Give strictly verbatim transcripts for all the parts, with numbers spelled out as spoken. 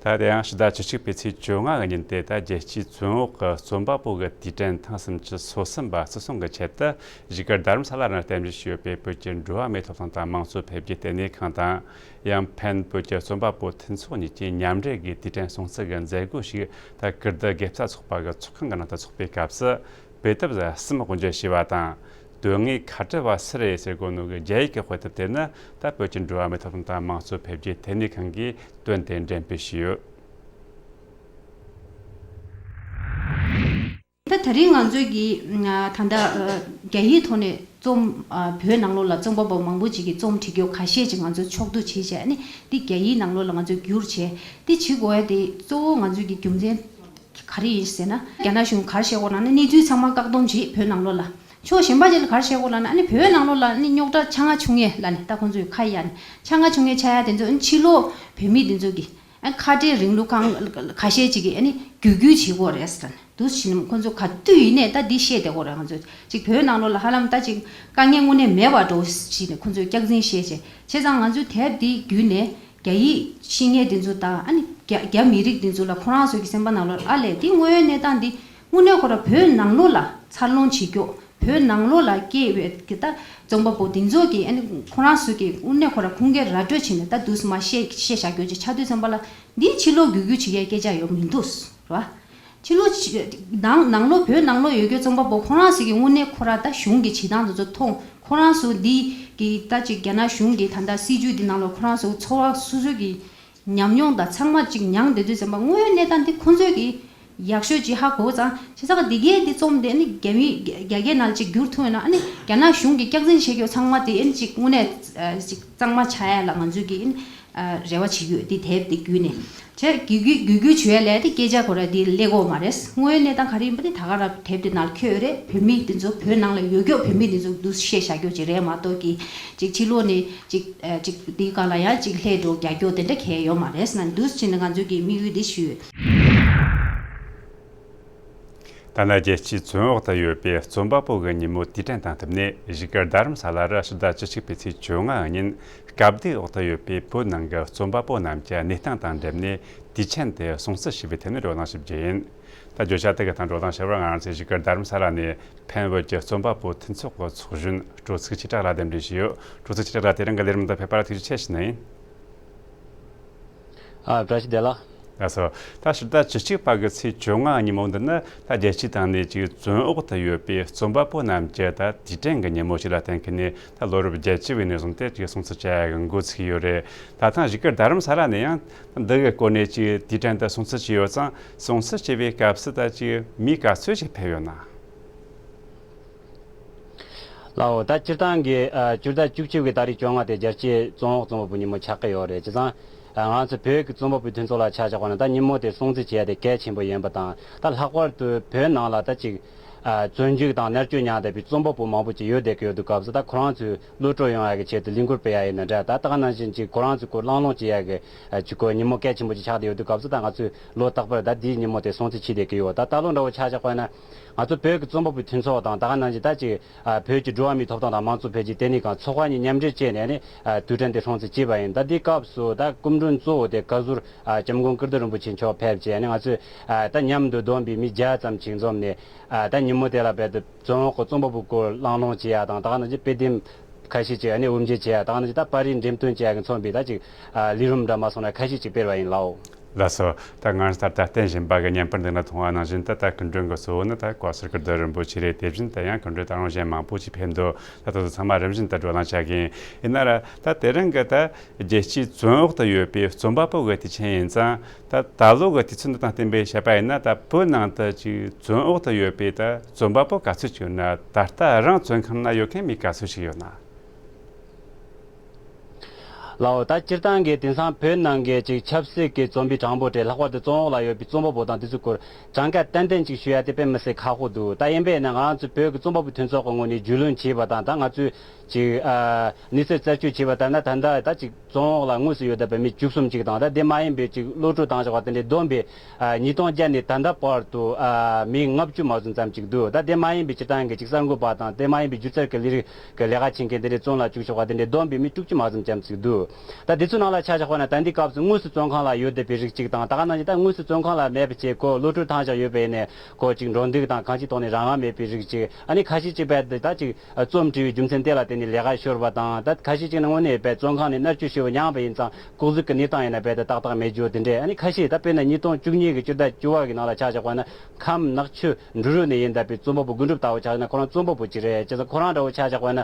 ད་དེ་ཡང་ཕྱི་ཟླ་བཅུ་གཅིག་པའི་ཚེས་བཅོ་ལྔ་གི་ཉིན་དེ། ད་རྒྱལ་སྤྱིའི་བཙོན་འོག་གི་རྩོམ་པ་པོ་གི་དུས་དྲན་ཐེངས་སུམ་ཅུ་སོ་གསུམ་པ་བརྩི་སྲུང་གི་ཆེད་དུ། བཞུགས་སྒར་རྡ་རམ་ས་ལ་ནང་རྟེན་གཞི་བྱས་ཡོད་པའི་བོད་ཀྱི་འགྲོ་བ་མིའི་ཐོབ་ཐང་དང་དམངས་གཙོ་འཕེལ་རྒྱས་ལྟེ་གནས་ཁང་དང་། ཡང་ཕན་བོད་ཀྱི་རྩོམ་པ་པོ་མཐུན་ཚོགས་གཉིས་ཀྱིས་མཉམ་འབྲེལ་གྱིས་དུས་དྲན་སྲུང་བརྩི་གི་མཛད་སྒོ་ཞིག་ད་ཀིརྟི་དགེ་རྩ་ཚོགས་པ་གི་ཚོགས་ཁང་གི་ནང་དུ་འཚོགས་པའི་སྐབས་སུ། དཔེ་དེབ་གསུམ་དབུ་འབྱེད་བྱས་པ་དང་། དོན་དངོས་ཁ་བྲལ་བ་སུ་རེད་ཟེར་གོ་ནོ་གི་རྒྱ་ཡིག་གི་དཔེ་དེབ་དེ་ནི། ད་བོད་ཀྱི་འགྲོ་བ་མིའི་ཐོབ་ཐང་དང་དམངས་གཙོ་འཕེལ་རྒྱས་ལྟེ་གནས་ཁང་གིས་བཏོན་ཏེ་འགྲེམས་སྤེལ་བྱས་ཡོད། ད་ད་རིང་ང་ཚོས་ཀྱི་ད་ལྟ་རྒྱ་ཡིག་ཐོག་ནས་རྩོམ། བོད་ནང་ལོགས་ལ་རྩོམ་པ་པོ་མང་པོ་ཅིག་གིས་རྩོམ་བྲིས་རྒྱུ་ཁ་ཤས་ཅིག་ང་ཚོས་ཕྱོགས་བསྡུ་བྱས་བྱས་ནས། འདི་རྒྱ་ཡིག་ནང་ལོགས་ལ་ང་ཚོས་བསྒྱུར་བྱས། འདི་བྱེད་དགོས་ཡ་དེ་གཙོ་བོ་ང་ཚོས་ཀྱི་རྒྱུ་མཚན་ག་རེ་ཡིན་ཟེར་ན། རྒྱ་ནག་གཞུང་ག་རེ་བཤད་ཀྱི་ཡོད་ལབ་ན། གནས་ཚུལ་ཚང་མ་བཀག་སྡོམ་བྱེད། བོད་ནང་ལོགས་ལ། ཕྱོགས་གཞན་པ་ཅིག་ལ་ག་རེ་བཤད་ཀྱི་ཡོད་ལབ་ན། ཨ་ནི་བོད་ནང་ལོགས་ལ་ཨ་ནི་རྙོག་དྲ་ཆ་ང་བྱུང་ཡས་ལབ་ནས། ད་ཁོང་ཚོས་ཁ་ཡ་ནས་ཆ་ང་བྱུང་ཡས་ཆགས་ཡ་དེ་ཚོ་ཨ་ནི་ཕྱི་ལོགས་བོད་མི་དེ་ཚོ་གིས་ཨ་ཁ་བྲལ་རིང་ལུགས་ཁང་ཁ་ཤས་ཅིག་གིས་ཨ་ནི་བརྒྱུད་བརྒྱུད་བྱེད་ཀྱི་ཡོད་རེད་ཟེར་ནས། འདུག་བྱས་ནས་ཁོང་ཚོ་ག་དུས་ཡིན་ནའི་ད་འདི་བཤད་བསྡད་ཀྱི་ཡོད་རེད། ང་ཚོ་ཅིག་བོད་ནང་ལོགས་ལ་ཧ་ལམ་ད་ཅིག་དཀའ་ངལ་དངོས་གནས་མེད་པ་འདྲ་བོ་བྱས་ནས་ཁོང་ཚོས་སྐྱག་རྫུན་བཤད་བྱས། བྱས་ཙང་ང་ཚོའི་དེབ་འདི་བརྒྱུད་ནས་རྒྱ་ཡིག་ཤེས་མཁན་དེ་ཚོ་དང་། ཨ་ནི་རྒྱ་རྒྱ་མི་རིགས་དེ་ཚོ་ལ་ཁོ་རང་ཚོ་གི་སེམས་པ་ནང་ལོགས་ཨ་ལས་འདི་དངོས་ཡོད་གནས་སྟངས་འདི་དངོས་གནས་ཁོ་རང་བོད་ནང་ལོགས་ལ་འཚར་ལོངས་བྱེད་རྒྱུ། བོད་ནང་ལོགས་ལ་སྐྱེས་པའི་གི་ད་རྩོམ་པ་པོ་དེ་ཚོ་གི་ཨ་ནི་ཁོ་རང་ཚོ་གི་དངོས་གནས་ཁོ་རང་ཁུངས་སྐྱེལ་ར་སྤྲོད་བྱས་ནས་ད་འདུག་སེ་མར་བཤད་བཤད་བཞག་རྒྱུ་ཅིག་ཆགས་དུས་ཙམ་པ་ལ། འདི་ཕྱི་ལོགས་བརྒྱུད་བརྒྱུད་བྱེད་ཡ་སྐད་ཆ་ཡོད་མི་འདུག་རེད་བ། ཕྱི་ལོགས་ཕྱི་ནང་ནང་ལོགས་བོད་ནང་ལོགས་ཡོད་རྒྱུ་རྩོམ་པ་པོ་ཁོ་རང་ཚོ་གི་དངོས་གནས་ཁོ་རང་ད་གཞུང་གི་བྱེད་སྟངས་དེ་ཚོ་མཐོང་། ཁོ་རང་ཚོ་འདི་གི་ད་ཅིག་རྒྱ་ནག་གཞུང་གི་ད་ལྟ་སྲིད་ཇུས་འདི་ནང་ལོགས་ཁོ་རང་ཚོ་འཚོ་བ་སོ་སོ་གི་ཉམས་མྱོང་དང་ཚང་མ་ཅིག་མྱངས་བསྡད་དུས་ཙམ་པ། དངོས་ཡོད་གནས་སྟངས་འདི་ཁོ་ཚོས་ཀྱིས་ཡག་ཤོས་ཅིག་ཧ་གོ་ཙང་། བྱས་ཙང་འདི་གའི་འདི་རྩོམ་དེ་ནི་རྒྱ་མི་རྒྱ་རྒྱ་སྐད་ནང་ཅིག་བསྒྱུར་ཐུབ་ཡོད་ན། ཨ་ནི་རྒྱ་ནག་གཞུང་གིས་སྐྱག་རྫུན་བཤད་རྒྱུ་ཚང་མ་དེ་ཨ་ནི་ཅིག་དངོས་གནས་ཅིག་གཙང་མ་ཆགས་ཡ་ལ་ང་ཚོས་ཀྱིས་ཨ་ནི་རེ་བ་བྱེད་ཀྱི་ཡོད། འདི་དེབ་འདི་བརྒྱུད་ནས། བྱས་བརྒྱུད་བརྒྱུད་བརྒྱུད་བརྒྱུད་བྱས་ལས་དེ་སྐད་ཆ་ཁོ་ར་འདི་སླེབས་ཀྱི་ཡོད་མ་རེད། དངོས་ཡོད་གནས་སྟངས་ག་རེ་ཡིན་པ་དེ་ད་ག་རང་དེབ་དེ་ནང་འཁོད་ཡོད་རེད། བོད་མི་དེ་ཚོ་བོད་ནང་ལ་ཡོད་རྒྱུ་བོད་མི་དེ་ཚོ་འདུག་བཤད་བཞག་རྒྱུ་ཅིག་རེད་མ་གཏོགས་ཀྱི། ཅིག་ཕྱི་ལོགས་ནས་ཅིག་ཨ་ཅིག་འདིའི་སྒང་ལ་ཡང་ཅིག་ལྷད་འགྲོ་རྒྱག་རྒྱུ་དེ་འདྲ་གང་ཡང་ཡོད་མ་རེད་ཟེར་ན། འདུག་སེ་བྱས་ནས་ང་ཚོས་ཀྱི་དམིགས་ཡུལ་འདི་ཞུས་ཡོད། ད་ནི་རྒྱལ་སྤྱིའི་བཙོན་འོག་ཏུ་ཡོད་པའི་རྩོམ་པ་པོ་གི་ཉིན་མོ་དུས་དྲན་དང་བསྟུན་ནས། བཞུགས་སྒར་རྡ་རམ་ས་ལ་རུ་ཕྱི་ཟླ་བཅུ་གཅིག་པའི་ཚེས་བཅོ་ལྔ་ཉིན་སྐབས་བརྡའི་འོག་ཏུ་ཡོད་པའི་བོད་ནང་གི་རྩོམ་པ་པོ་རྣམས་ཀྱི་གནས་སྟངས་དང་འབྲེལ་ནས་དུས་ཆེན་དེ་སྲུང་བརྩི་ཞུས་པའི་ཐད་ནས་བགྲོ་གླེང་ཞུ་རྒྱུ་ཡིན། ད་བརྗོད་བྱ་དེ་གི་སྟེང་བགྲོ་གླེང་བྱེད་པར་ང་རང་ཚོའི་བཞུགས་སྒར་རྡ་རམ་ས་ལ་ནས་ཕན་བོད་ཀྱི་རྩོམ་པ་པོ་མཐུན་ཚོགས་ཀྱི་ཚོགས་གཞོན་སྤྲོ་ཚིགས་ཆོས་གྲགས་ལགས་གདན་འདྲེན་ཞུས་ཡོད། སྤྲོ་ཚིགས་ཆོས་གྲགས་ལགས། དེ་རིང་གི་ལས་རིམ་དུ་ཕེབས་པར་ཐུགས་རྗེ་ཆེ་ཞུ་ནི་ཡིན། ཨ། བཀྲ་ཤིས་བདེ་ལེགས། ལགས་སོ། ད་ཕྱི་ཟླ་བཅུ་གཅིག་པ་གི་ཚེས་བཅོ་ལྔ་ཉིན་མོ་འདི་ནི་ད་རྒྱལ་སྤྱིའི་སྟེང་ནས་ཅིག་བཙོན་འོག་ཏུ་ཡོད་པའི་རྩོམ་པ་པོ་རྣམས་ཀྱི་ད་དུས་དྲན་གྱི་ཉིན་མོ་ཞིག་ལ་བརྟེན་མཁན་ནས། ད་ལོ་རབས་བརྒྱད་ཅུ་བའི་ནས་བཟུང་སྟེ་ཅིག་སྲུང་བརྩི་བྱ་ཡ་གི་འགོ་ཚུགས་ཡོད་རེད། ད་ཐེངས་བཞུགས་སྒར་རྡ་རམ་ས་ལ་ནས་ཡང་འདི་གི་སྐོར་ནས་ཅིག་དུས་དྲན་དུ་སྲུང་བརྩི་བྱས་ཡོད་ཙང་། སྲུང་བརྩི་བྱེད་པའི་སྐབས་སུ་ད་ཅིག་མི་ག་ཚོད་ཅིག་ཕེབས་ཡོད་ན། ལགས་འོ། ད་སྤྱིར་བཏང་གི་ཨ་སྤྱི་ཟླ་བཅུ་གཅིག་པའི་ཏ་རིག་བཅོ་ལྔ་དེ་རྒྱལ་སྤྱིའི་བཙོན་འོག་རྩོམ་པ་པོའི་ཉིན་མོ་ཆགས་ཀྱི་ཡོད་རེད། བྱས་ཙང་ཨ་ང་ཚོ་བོད་ཀྱི་རྩོམ་པ་པོའི་མཐུན་ཚོགས་ལ་ཆ་བཞག་པ་ན། ད་ཉིན་མོ་དེ་སྲུང་བརྩི་བྱེད་ཡ་དེ་གལ་ཆེན་པོ་ཡིན་པ་དང་། ད་ལྷག་པར་དུ་བོད་ནང་ལ་ད་ཅིག་ཨ་བཙོན་འཇུག་དང་མནར་གཅོད་མྱངས་བསྡད་པའི་རྩོམ་པ་པོ་མང་པོ་ཅིག་ཡོད་བསྡད་ཀྱི་ཡོད་དུས་སྐབས་སུ། ད་ཁོ་རང་ཚོའི་གློད་བཀྲོལ་ཡོང་ཡ་གི་ཆེད་དུ་ལས་འགུལ་སྤེལ་ཡ་ཡིན་ན་འདྲ། ད་ད་ག་ནང་བཞིན་ཅིག་ཁོ་རང་ཚོའི་སྐོར་གླེང་སློང་བྱེད་ཡ་གི་ཨ་ཅིག་སྐོར་ཉིན་མོ་གལ་ཆེན་པོ་ཅིག་ཆགས་བསྡད་ཡོད་དུས་སྐབས་སུ། ད་ང་ཚོས་ལོ་རྟག་པར་ད་འདིའི་ཉིན་མོ་དེ་སྲུང་བརྩི་བྱེད་བསྡད་ཀྱི་ཡོད། ད་ད་ལོ་འདྲ་བོ་ཆ་བཞག་པ་ན། ང་ཚོ་བོད་ཀྱི་རྩོམ་པ་པོའི་མཐུན་ཚོགས་དང་། ད་ག་ནང་བཞིན་ད་ཅིག་ཨ་བོད་ཀྱི་འགྲོ་བ་མིའི་ཐོབ་ཐང་དང་དམངས་གཙོ་འཕེལ་རྒྱས་ལྟེ་གནས་ཁང་ཚོགས་པ་གཉིས་མཉམ་འབྲེལ་བྱས་ནས་ནི་ཨ་དུས་དྲན་དེ་སྲུང་བརྩི་བྱས་པ་ཡིན། ད་འདིའི་སྐབས་སུ་ད་སྐུ་མགྲོན་གཙོ་བོ་དེ་བཀའ་ཟུར་ཨ་ལྕམ་མགོན་ཀིརྟི་རིན་པོ་ཆེ་མཆོག་ཕེབས་བྱས་ནས། ང་ཚོས་ཨ་ད་མཉམ་དུ་བསྡོམས་པའི་མི་བརྒྱ་ཙམ་ཞིག་འཛོམས་ནས། ཨ་ད་ཉིན་མོ་དེ་ལ་རྦད་དེ་བཙོན་འོག་གི་རྩོམ་པ་པོའི་སྐོར་གླེང་སློང་བྱེད་ཡ་དང་། ད་ག་ནང་བཞིན་དཔེ་དེབ་ཁ་ཤས་ཅིག་ཨ་ནི་དབུ་འབྱེད་བྱེད་ཡ། ད་ག་ནང་བཞིན་ད་པར་རིས་འགྲེམས་སྟོན་བྱེད་ཡ་གི་མཚོན་པའི་ད་ཅིག་ཨ་ལས་རིམ་འདྲ་མ་སོང་ན་ཁ་ཤས་ཅིག་སྤེལ་བ་ཡིན། ལགས་འོ། ལགས་སོ། ད་ང་ད་ལྟ་བསྟན་བཞིན་པ་གི་བརྙན་པར་འདི་ན་མཐོང་བ་ནང་བཞིན་ད། ད་སྐུ་མགྲོན་གྱི་གཙོ་བོ་ནི་ད་བཀའ་ཟུར་ཀིརྟི་རིན་པོ་ཆེ་རེད། དེ་བཞིན་ད་ཡང་སྐུ་མགྲོན་ད་རུང་གཞན་མང་པོ་ཅིག་ཕེབས་འདུག་ད་དེ་ཚོ་ཚང་མ་རིམ་བཞིན་ད་བགྲོ་གླེང་བྱ་གི་ཡིན། ཡིན་ན་ར་ད་དེ་རིང་གི་ད་རྒྱལ་སྤྱིའི་བཙོན་འོག་ཏུ་ཡོད་པའི་རྩོམ་པ་པོ་གི་དུས་ཆེན་ཡིན་ཙང་། ད་ད་ལོ་གི་དུས་ཚོད་འདི་དང་བསྟུན་པའི་བཤད་པ་ཡིན་ན། ད་བོད་ནང་དུ་ཅིག་བཙོན་འོག་ཏུ་ཡོད་པའི་ད་རྩོམ་པ་པོ་ག་ཚོད་ཅིག་ཡོད་ན། ད་ལྟ་རང་བཙོན་ཁང་ན་ཡོད་མཁན་མི་ག་ཚོད་ཅིག་ཡོད་ན། ལགས་འོ། ད་སྤྱིར་བཏང་གི་དེང་སང་བོད་ནང་གི་ཅིག་ཆབ་སྲིད་ཀྱི་བཙོན་པའི་གྲངས་འབོར་དེ། ལྷག་པར་དུ་བཙོན་འོག་ལ་ཡོད་པའི་རྩོམ་པ་པོ་དང་དེ་ཚོའི་སྐོར་གྲངས་ཀ་ཏན་ཏན་ཅིག་ཞུ་ཡ་དེ་དཔེ་མི་སྲིད་ཁག་པོ་འདུག་ད་ཡིན་པས་ན་ང་རང་ཚོ་བོད་ཀྱི་རྩོམ་པ་པོའི་མཐུན་ཚོགས་ཀྱི་ངོས་ནས་རྒྱུས་ལོན་བྱས་པ་དང་། ད་ང་ཚོས་ཅིག་ཨ་གནས་ཚུལ་རྩད་གཅོད་བྱས་པ་ལྟར་ན། ད་ལྟ་ད་ཅིག་བཙོན་འོག་ལ་དངོས་སུ་ཡོད་བསྡད་པའི་མི་བཅུ་གསུམ་ཅིག་དང་། ད་དེ་མ་ཡིན་པའི་ཅིག་གློད་བཀྲོལ་བཏང་བཞག་པ་དེ་འདྲའི་བསྡོམས་པས་ཨ་ཉིས་སྟོང་བརྒྱ་ནས་ད་ལྟ་བར་དུ་ཨ་མི་ལྔ་བཅུ་མ་ཟིན་ཙམ་ཅིག་འདུག་ད་དེ་མ་ཡིན་པའི་སྤྱིར་བཏང་གི་ཅིག་གསར་འགོད་པ་དང་། དེ་མ་ཡིན་པའི་སྒྱུ་རྩལ་གྱི་ལས་རིགས་ཀྱི་ལས་ཀ་བྱེད་མཁན་དེ་འདྲའི་བཙོན་ལ་བཅུག་ཆོག་པ་དེ་འདྲའི་བསྡོམས་པས་མི་དྲུག་ཅུ་མ་ཟིན་ཙམ་ཅིག་འདུག་ད་དེ་ཚོའི་ནང་ལ་ཆ་བཞག་པ་ན་ད་འདི་སྐབས་སུ་དངོས་སུ་བཙོན་ཁང་ལ་ཡོད་བསྡད་པའི་རིགས་གཅིག་དང་། ད་ག་ནང་བཞིན་ད་དངོས་སུ་བཙོན་ཁང་ལ་མེད་པ་བྱས་ཁོ་གློད་གྲོལ་བཏང་བཞག་ཡོད་པ་ཡིན་ནའི་ཁོ་གཅིག་འགྲོ་འདུག་དང་གང་ཅིའི་ཐོག་ནས་རང་དབང་མེད་པའི་རིགས་གཅིག་ཨ་ནི་ཁ་ཤས་གཅིག་རྦད་དེ་ད་གཅིག་རྩོམ་བྲིས་པའི་རྒྱུ་མཚན་དེ་ལ་བརྟེན་ནས་ལས་ཀ་ཤོར་བ་དང་། ད་ཁ་ཤས་གཅིག་ནི་དངོས་གནས་རྦད་བཙོན་ཁང་ནས་མནར་གཅོད་ཞེ་པོ་མྱངས་པ་ཡིན་ཙང་ལྐོག་ཟ་གི་གནས་སྟངས་ཡིན་ན་རྦད་དེ་ཏག་ཏག་མེད་རྒྱུ་དེ་འདྲས། ཨ་ནི་ཁ་ཤས་ད་དཔེར་ན་ཉིས་སྟོང་བཅུ་གཉིས་ཀྱི་སྤྱི་ཟླ་བཅུ་པ་གི་ནང་ལ་ཆ་བཞག་པ་ན་ཁམས་ནག་ཆུ་འབྲི་རུ་ནས་ཡིན་བསྡད་པའི་རྩོམ་པ་པོ་དགུ་འགྲུབ་ལྟ་བུ་ཆ་བཞག་ན་ཁོ་རང་རྩོམ་པ་པོ་གཅིག་རེད། བྱས་ཙང་ཁོ་རང་འདྲ་བོ་ཆ་བཞག་པ་ན།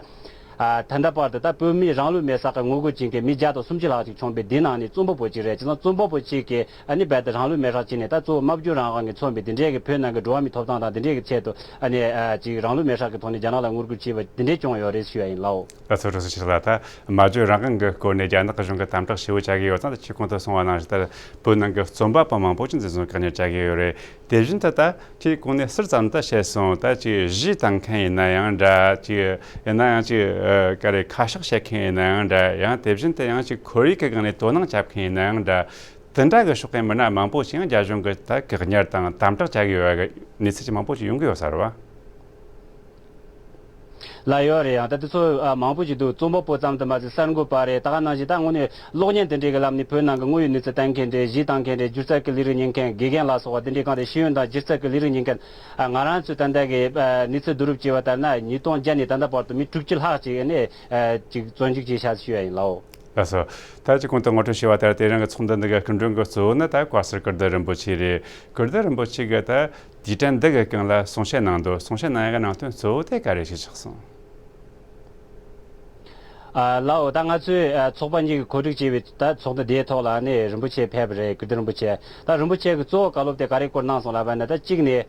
ཨ། ད་ལྟ་བར་དུ་ད་བོད་མིས་རང་ལུས་མེར་བསྲེགས་ཀྱི་ངོ་རྒོལ་བྱེད་མཁན་མི་བརྒྱ་དང་སུམ་ཅུ་ལྷག་ཅིག་བྱུང་བས། འདི་ནང་ནས་རྩོམ་པ་པོ་གཅིག་རེད། བྱས་ཙང་རྩོམ་པ་པོ་གཅིག་གིས་ཨ་ནི་རྦད་དེ་རང་ལུས་མེར་བསྲེགས་བྱས་ནས་ད་གཙོ་བོ་སྨྲ་བརྗོད་རང་དབང་གིས་མཚོན་པའི་འདི་འདྲའི་གི་བོད་ནང་གི་འགྲོ་བ་མིའི་ཐོབ་ཐང་དང་འདི་འདྲའི་གི་ཆེད་དུ་ཨ་ནི་ཨ་ཅིག་རང་ལུས་མེར་བསྲེགས་ཀྱི་ཐོག་ནས་རྒྱ་ནག་ལ་ངོ་རྒོལ་བྱས་པ་འདི་འདྲའི་བྱུང་ཡོད་རེད་ཞུ་ཡ་ཡིན་ལགས། ད་ཚོད་རོགས་སུ་ཆེ་ལ། ད་སྨྲ་བརྗོད་རང་དབང་གི་སྐོར་ནས་རྒྱ་ནག་གི་གཞུང་གིས་དམ་དྲག་ཞེ་པོ་བྱ་གི་ཡོད་ཙང་། ད་ཁྱེད་གོང་དུ་གསུངས་པ་ནང་བཞིན་ད་བོད་ནང་གི་རྩོམ་པ་པོ་མང་པོ་ཅིག་འཛིན་བཟུང་བཀག་ཉར་བྱ་གི་ཡོད་རེད། དེ་བཞིན་དུ་ད་ཁྱེད་གོང་ནས་ཟུར་ཙམ་ད་བཤད་སོང་། ད་ཅིག་གཞས་བཏང་མཁན་ཡིན་ན་ཡང་འདྲ། ཅིག་ཡིན་ན་ཡང་ཅིག་ཨ་ག་རེ་ཁ་ཤགས་བཤད་མཁན་ཡིན་ན་ཡང་འདྲ། ཡང་དེ་བཞིན་དུ་ཡང་ཅིག་ཁོར་ཡུག་གི་སྒང་ནས་དོ་སྣང་བྱེད་མཁན་ཡིན་ན་ཡང་འདྲ། དེ་འདྲ་གི་ཕྱོགས་ཀྱི་མི་སྣ་མང་པོ་ཞིག་ཡང་རྒྱ་གཞུང་གིས་ད་བཀག་ཉར་དང་དམ་དྲག་བྱ་གི་ཡོད་པའི་གནས་ཚུལ་ཅིག་མང་པོ་ཞིག་ཡོང་གི་ཡོད་ས་རེད་བ། ལགས་ཡོད་རེད། ཡང་ད་དེ་ཚོ་ཨ་མང་པོ་ཞིག་འདུག་རྩོམ་པ་པོ་ཙམ་དུ་མ་ཟད་གསར་འགོད་པ་རེད། ད་ག་ནང་བཞིན་ད་དངོས་གནས་གློག་བརྙན་དེ་འདྲའི་གི་ལམ་ནས་བོད་ནང་གི་དངོས་ཡོད་གནས་ཚུལ་བསྟན་མཁན་རེད། གཞས་བཏང་མཁན་རེད། སྒྱུ་རྩལ་གྱི་ལས་རིགས་གཉེར་མཁན་དགེ་རྒན་ལ་སོགས་པ་དེ་འདྲའི་སྒང་དེ་ཤེས་ཡོན་དང་སྒྱུ་རྩལ་གྱི་ལས་རིགས་གཉེར་མཁན་ཨ་ང་རང་ཚོས་ད་ལྟ་གི་ཨ་གནས་ཚུལ་བསྡུ་རུབ་བྱས་པ་ལྟར་ན་ཉིས་སྟོང་བརྒྱད་ནས་ད་ལྟ་བར་དུ་མི་དྲུག་ཅུ་ལྷག་ཅིག་ཨ་ནི་ཨ་ཅིག་བཙོན་འཇུག་བྱས་བཞག་ཞུ་ཡ་ཡིན་ལགས། ལགས་སོ། ད་ཅི་གོང་དུ་ངོ་སྤྲོད་བྱས་པ་ལྟར་དེ་རིང་གི་ཚོགས་འདུ་འདི་གི་སྐུ་མགྲོན་གྱི་གཙོ་བོ་ནི་ད་བཀའ་ཟུར་ཀིརྟི་རིན་པོ་ཆེ་རེད། ཀིརྟི་རིན་པོ་ཆེ་གིས་ད་དུས་དྲན་འདི་གི་སྒང་ལ་གསུང་བཤད་གནང་འདུག་གསུང་བཤད་གནང་ཡག་གི་ནང་དོན་གཙོ་བོ་དེ་ག་རེ་ཞིག་ཆགས་སོང་། ཨ་ལགས་འོ། ད་ང་ཚོས་ཨ་ཚོགས་པ་གཉིས་ཀྱིས་གོ་སྒྲིག་བྱས་པའི་ད་ཚོགས་འདུ་དེའི་ཐོག་ལ་ནི་རིན་པོ་ཆེ་ཕེབས་པ་རེད། ཀིརྟི་རིན་པོ་ཆེ། ད་རིན་པོ་ཆེ་གི་གཙོ་བོ་བཀའ་སློབ་དེ་ག་རེ་སྐོར་གནང་སོང་ལབ་པ་ན། ད་གཅིག་ནས།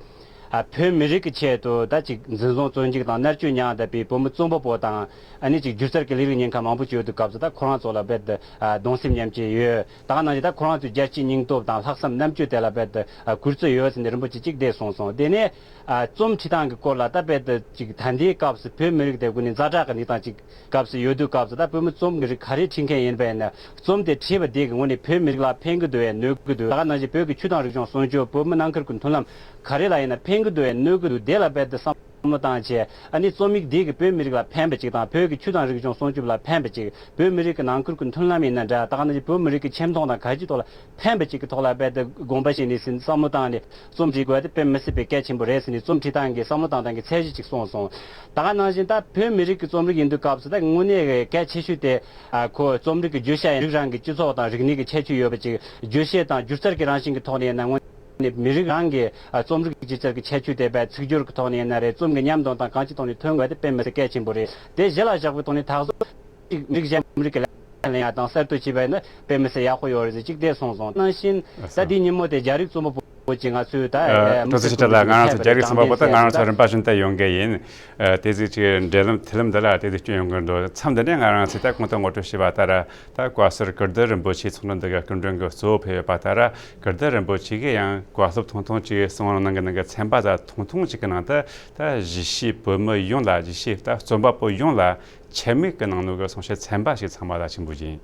ཨ་བོད་མི་རིགས་ཀྱི་ཆེད་དུ་ད་ཅིག་འཛིན་བཟུང་བཙོན་འཇུག་དང་མནར་གཅོད་མྱངས་བསྡད་པའི་བོད་མི་རྩོམ་པ་པོ་དང་། ཨ་ནི་ཅིག་སྒྱུ་རྩལ་གྱི་ལས་རིགས་གཉེར་མཁན་མང་པོ་ཅིག་ཡོད་དུས་སྐབས་སུ། ད་ཁོ་རང་ཚོ་ལ་རྦད་དེ་ཨ་གདུང་སེམས་མཉམ་སྐྱེད་ཡོད། ད་ག་ནང་བཞིན་ད་ཁོ་རང་ཚོའི་རྒྱལ་གཅེས་སྙིང་སྟོབས་དང་ལྷག་བསམ་རྣམ་དཔྱོད་དེ་ལ་རྦད་དེ་ཨ་གུས་བརྩི་ཡོད་ཟེར་ནས་རིན་པོ་ཆེ་གཅིག་དེ་གསུངས་སོང་། དེ་ནས་ཨ་རྩོམ་བྲིས་སྟངས་ཀྱི་སྐོར་ལ་ད་རྦད་དེ་ཅིག་ད་ལྟའི་སྐབས་སུ་བོད་མི་རིགས་དེ་དངོས་གནས་ཛ་དྲག་གི་གནས་སྟངས་ཅིག་སྐབས་སུ་ཡོད་དུས་སྐབས་སུ། ད་བོད་མི་རྩོམ་གྱི་རིགས་ག་རེ་བྲིས་མཁན་ཡིན་པ་ཡིན་ན། རྩོམ་དེ་བྲིས་པ་དེ་གི་ངོས་ནས་བོད་མི་རིགས་ལ་ཕན་གི་འདུག་གས་གནོད་གི་འདུག་ད་ག་ནང་བཞིན་བོད་ཀྱི་ཆོས་དང་རིག་གཞུང་སྲུང་སྐྱོབ། བོད་མི་ནང་ཁུལ་གྱི་མཐུན་ལམ་ག་རེ་ལ་ཡིན་ན་ཕན་གི་འདུག་གས་གནོད་གི་འདུག་དེ་ལ་རྦད་དེ་བསམ་བློ་བཏང་བྱས། ཨ་ནི་རྩོམ་ཡིག་དེ་གིས་བོད་མི་རིགས་ལ་ཕན་པ་ཅིག་དང་། བོད་ཀྱི་ཆོས་དང་རིག་གཞུང་སྲུང་སྐྱོབ་ལ་ཕན་པ་ཅིག་བོད་མི་རིགས་ཀྱི་ནང་ཁུལ་གྱི་མཐུན་ལམ་ཡིན་ན་འདྲ། ད་ག་ནང་བཞིན་བོད་མི་རིགས་ཀྱི་ཁྱིམ་སྟོང་དང་ག་ཅིའི་ཐོག་ལ་ཕན་པ་ཅིག་གི་ཐོག་ལ་རྦད་དེ་དགོངས་པ་བཞེས་ནས་ཟིན་བསམ་བློ་བཏང་ནས་རྩོམ་བྲིས་དགོས་ཡ་དེ་དཔེ་མི་སྲིད་པའི་གལ་ཆེན་པོ་རེད་ཟེར་ནས་རྩོམ་བྲིས་སྟངས་ཀྱི་བསམ་བློ་བཏང་སྟངས་ཀྱི་ཚད་གཞི་ཅིག་གསུངས་སོང་། ད་ག་ནང་བཞིན་ད་བོད་མི་རིགས་ཀྱི་རྩོམ་རིག་ཡིན་དུས་སྐབས་སུ་ད་དངོས་གནས་གལ་ཆེ་ཤོས་དེ། ཨ་ཁོ་རྩོམ་རིག་གི་བརྗོད་བྱ་ཡིན་རིགས་རང་གི་སྤྱི་ཚོགས་དང་རིག་གནས་ཀྱི་ཁྱད་ཆོས་ཡོད་པ་ཅིག་བརྗོད་བྱེད་དང་སྒྱུ་རྩལ་གྱི་རང་བཞིན་གྱི་ཐོག་ནས་ཡིན་ན་དངོས་གནས་མི་རིགས་རང་གི་ཨ་རྩོམ་རིག་སྒྱུ་རྩལ་གྱི་ཁྱད་ཆོས་དེ་རྦད་ཚིག་སྦྱོར་གྱི་ཐོག་ནས་ཡིན་ན་རེད། རྩོམ་གྱི་ཉམས་དང་དང་གང་ཅིའི་ཐོག་ནས་ཐོན་དགོས་དེ་དཔེ་མི་སྲིད་གལ་ཆེན་པོ་རེད། དེ་གཞི་ལ་བཞག་པའི་ཐོག་ནས་ད་གཟོད་ཅིག་མི་རིགས་གཞན་མི་རིགས་ཀྱི་ལས་ཀ་ལེན་ཡ་དང་གསར་གཏོད་བྱས་པ་ཡིན་ན་དཔེ་མི་སྲིད་ཡག་པོ་ཡོད་རེད་ཟེར་ཅིག་དེ་གསུངས་སོང་། ནང་བཞིན་ད་དེའི་ཉིན་མོ་དེ་རྒྱ་རིགས་རྩོམ་པ་པོ་ཅིག་ང་ཚོས་ད་ཨ་ཨ་ཀྲོ་ཚེ་ཆེ་བྲག་ལགས། ང་རང་ཚོ་རྒྱ་རིགས་རྩོམ་པ་པོ་དང་ང་རང་ཚོ་རིམ་པ་བཞིན་དུ་ཡོང་གི་ཡིན། ཨ་དེ་ཟིག་ཅིག་འབྲེལ་ལམ་མཐུད་ལམ་འདི་ལ་དེ་ཟིག་སྐྱོན་ཡོང་གི་འདུག་མཚམས་འདི་ནས་ང་རང་ཚོས་ད་གོང་དུ་ངོ་སྤྲོད་བྱས་པ་ལྟར། ད་བཀའ་ཟུར་ཀིརྟི་རིན་པོ་ཆེ་ཚོགས་འདུ་འདི་གི་སྐུ་མགྲོན་གྱི་གཙོ་བོ་ཕེབས་ཡོད་པ་ལྟར། ཀིརྟི་རིན་པོ་ཆེ་གིས་ཡང་བཀའ་སློབ་ཐུང་ཐུང་ཅིག་གསུང་བ་གནང་གི་གནང་གི་ཚན་པ་ད་ཐུང་ཐུང་ཅིག་གི་ནང་དུ། ད་གཞིས་བྱེས་བོད་མི་ཡོངས་ལ། གཞིས་བྱེས་ད་རྩོམ་པ་པོ་ཡོངས་ལ་ཆེད་དམིགས་ཀྱི་གནང་ནོ་གི་གསུང་བཤད་ཚན་པ་ཞིག་ཚང་མ་ལ་ཆེན་པོ་ཡིན།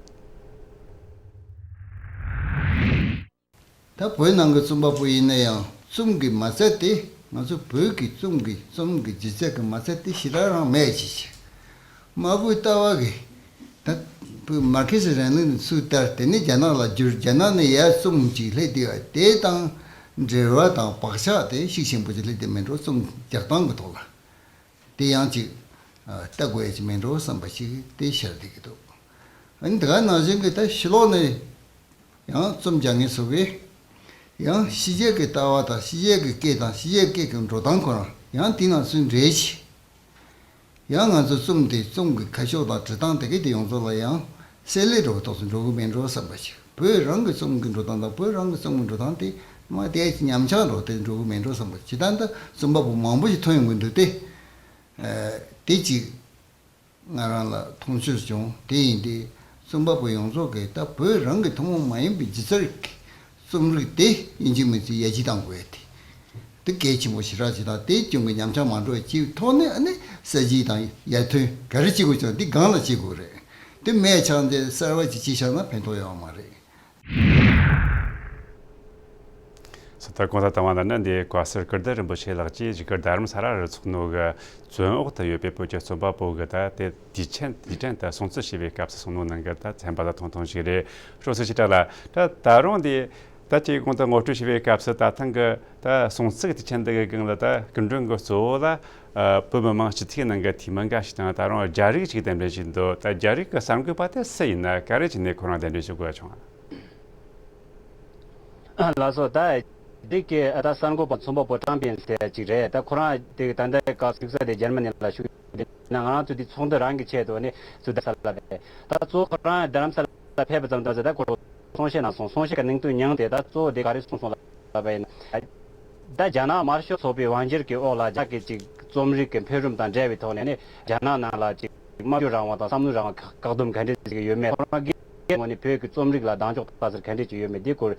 ད་བོད་ནང་གི་རྩོམ་པ་པོ་ཡིན་ན་ཡང་རྩོམ་གྱི་མ་རྩ་དེ། ང་ཚོ་བོད་ཀྱི་རྩོམ་གྱི་རྩོམ་གྱི་སྒྱུ་རྩལ་གྱི་མ་རྩ་དེ་ཞེ་དྲག་རང་མེད་ཅིག་ཅིག་དམར་པོའི་ལྟ་བ་གི་ད་བོད་མར་ཁེ་སི་རིང་ལུགས་ནས་ཚུར་དར། དེ་ནས་རྒྱ་ནག་ལ་བསྒྱུར། རྒྱ་ནག་ནས་ཡར་རྩོམ་ཅིག་སླེབས་བསྡད་པ་དེ་དང་འབྲེལ་བ་དང་བག་ཆགས་དེ་ཤུགས་ཆེན་པོ་ཅིག་སླེབས་བསྡད་མེད་འགྲོ། རྩོམ་རྒྱག་སྟངས་ཀྱི་ཐོག་ལ། དེ་ཡང་ཅིག་ཨ་ལྟ་དགོས་ཡ་ཅིག་མེད་འགྲོ་བསམ་པ་ཞིག་དེ་ཤར་བསྡད་ཀྱི་འདུག་ཨ་ནི་དེ་ག་ནང་བཞིན་གྱི་ད་ཕྱི་ལོགས་ནས་ཡང་རྩོམ་རྒྱག་མཁན་ཚོ་གིས་ཡང་ཕྱི་རྒྱལ་གྱི་ལྟ་བ་དང་ཕྱི་རྒྱལ་གྱི་སྐད་དང་ཕྱི་རྒྱལ་སྐད་ཀྱི་འགྲོ་སྟངས་ཁོ་རང་ཡང་དེ་ནང་ཚུར་འདྲེས་བྱས། ཡང་ང་ཚོ་རྩོམ་དེ་རྩོམ་གྱི་ཁ་ཕྱོགས་དང་འབྲི་སྟངས་དེ་གའི་དེ་ཡོངས་རྫོགས་ལ་ཡང་གསལ་ལེ་འགྲོ་གི་ཐོག་ཏུ་འགྲོ་གི་མེད་འགྲོ་བསམ་པ་ཞིག་བོད་རང་གི་རྩོམ་གྱི་འགྲོ་སྟངས་དང་བོད་རང་གི་རྩོམ་གྱི་འགྲོ་སྟངས་དེ་མ་དེ་ཉམས་ཆག་འགྲོ་དེ་འགྲོ་གི་མེད་འགྲོ་བསམ་པ། ཇི་ལྟར་ད་རྩོམ་པ་པོ་མང་པོ་ཞིག་ཐོན་ཡོང་གི་འདུག་སྟེ། ཨ་དེ་གཅིག་ང་རང་ལ་མཐོང་ཆོས་བྱུང་། དེ་ཡིན་དུས་རྩོམ་པ་པོ་ཡོངས་རྫོགས་ཀྱིས་ད་བོད་རང་གི་ཐུན་མོང་མ་ཡིན་པའི་སྒྱུ་རྩལ་གྱི་རྩོམ་རིག་དེ་ཡིན་གཅིག་མིན་གཅིག་ཡར་རྒྱས་གཏང་དགོས་ཏེ། དེ་གལ་ཆེན་པོ་ཞེ་དྲག་ཅིག་དང་། དེའི་རྐྱེན་གྱིས་ཉམས་ཆག་མ་འགྲོ་བའི་ཆེད་ཐོག་ནས་ཨ་ནི་གསར་བརྗེ་དང་ཡར་ཐོན་ག་རེ་བྱེད་དགོས་ཀྱང་དེ་སྒང་ལ་བྱེད་དགོས་རེད། དེ་མེད་ཆགས་ཏེ་གསར་བ་ཅིག་བྱས་བཞག་ན་ཕན་ཐོགས་ཡོད་མ་རེད། ད་གོང་དུ་བཏང་བ་ལྟར་ན། འདི་བཀའ་ཟུར་ཀིརྟི་རིན་པོ་ཆེ་ལགས་ཀྱིས་བཞུགས་སྒར་རྡ་རམ་ས་ལ་རུ་ཚོགས་ནང་གི་བཙོན་འོག་ཏུ་ཡོད་པའི་བོད་ཀྱི་རྩོམ་པ་པོ་གི་ད་དེ་དུས་ཆེན་དུས་དྲན་དུ་སྲུང་བརྩི་ཞུས་པའི་སྐབས་སུ་གསུངས་ནོ་ནང་གི་ད་ཚན་པ་ལ་ཐུང་ཐུང་ཞིག་རེད། ཤོག་སྲིད་ཞིག་གྲགས་ལ། ད་ད་རུང་འདི་ད་ཅིག་གོང་དུ་ངོ་སྤྲོད་ཞུས་པའི་སྐབས་སུ། ད་ཐེངས་གི་ད་སྲུང་བརྩི་གི་དུས་ཆེན་འདི་གི་སྒང་ལ་ད་སྐུ་མགྲོན་གི་གཙོ་བོ་ལ་ཨ་བོད་མི་མང་སྤྱི་འཐུས་ནང་གི་འཐུས་མི་འགའ་ཞིག་དང་། ད་རུང་རྒྱ་རིགས་ཅིག་གདན་འདྲེན་བྱས་འདུག་ད་རྒྱ་རིགས་གི་གསར་འགོད་པ་དེ་སུ་ཡིན་ན། ག་རེ་བྱས་ནས་ཁོ་རང་གདན་འདྲེན་ཞུ་དགོས་བྱུང་ཨ། ལགས་སོ། ད་འདི་གི་ད་གསར་འགོད་པ་རྩོམ་པ་པོ་ཀྲང་པིན་ཟེར་ཅིག་རེད། ད་ཁོ་རང་དེ་ད་ལྟའི་སྐབས་སུ་ས་དེ་འཇར་མ་ནི་ལ་བཞུགས་ཡོད་ན། ང་རང་ཚོ་འདི་ཚོགས་འདུ་རང་གི་ཆེད་དུ་ནི་ཚུར་རྡ་ས་ལ་རེད། ད་གཙོ་བོ་ཁོ་རང་རྡ་རམ་ས་ལ་ཕེབས་པ་ཙམ་དང་། ད་ཁོ་གསུང་བཤད་གནང་སོང་། གསུང་བཤད་ཀྱི་གནད་དོན་ཉུང་དེ་ད་གཙོ་བོ་དེ་ག་རེ་གསུངས་སོང་ལབ་པ་ཡིན་ན། ད་རྒྱ་ནག་དམར་ཤོག་ཚོགས་པའི་དབང་སྒྱུར་གྱི་འོག་ལ་རྒྱ་གི་ཅིག་རྩོམ་རིག་གི་འཕེལ་རིམ་དང་འབྲེལ་བའི་ཐོག་ནས་ནི། རྒྱ་ནག་ནང་ལ་ཅིག་སྨྲ་བརྗོད་རང་དབང་དང་བསམ་བློའི་རང་དབང་བཀག་སྡོམ་ག་འདྲས་ཅིག་ཡོད་མེད། ཁོ་རང་གི་ངོས་ནས་བོད་ཀྱི་རྩོམ་རིག་ལ་གདེང་འཇོག་ལྟ་ཚུལ་ག་འདྲས་ཅིག་ཡོད་མེད། དེའི་སྐོར་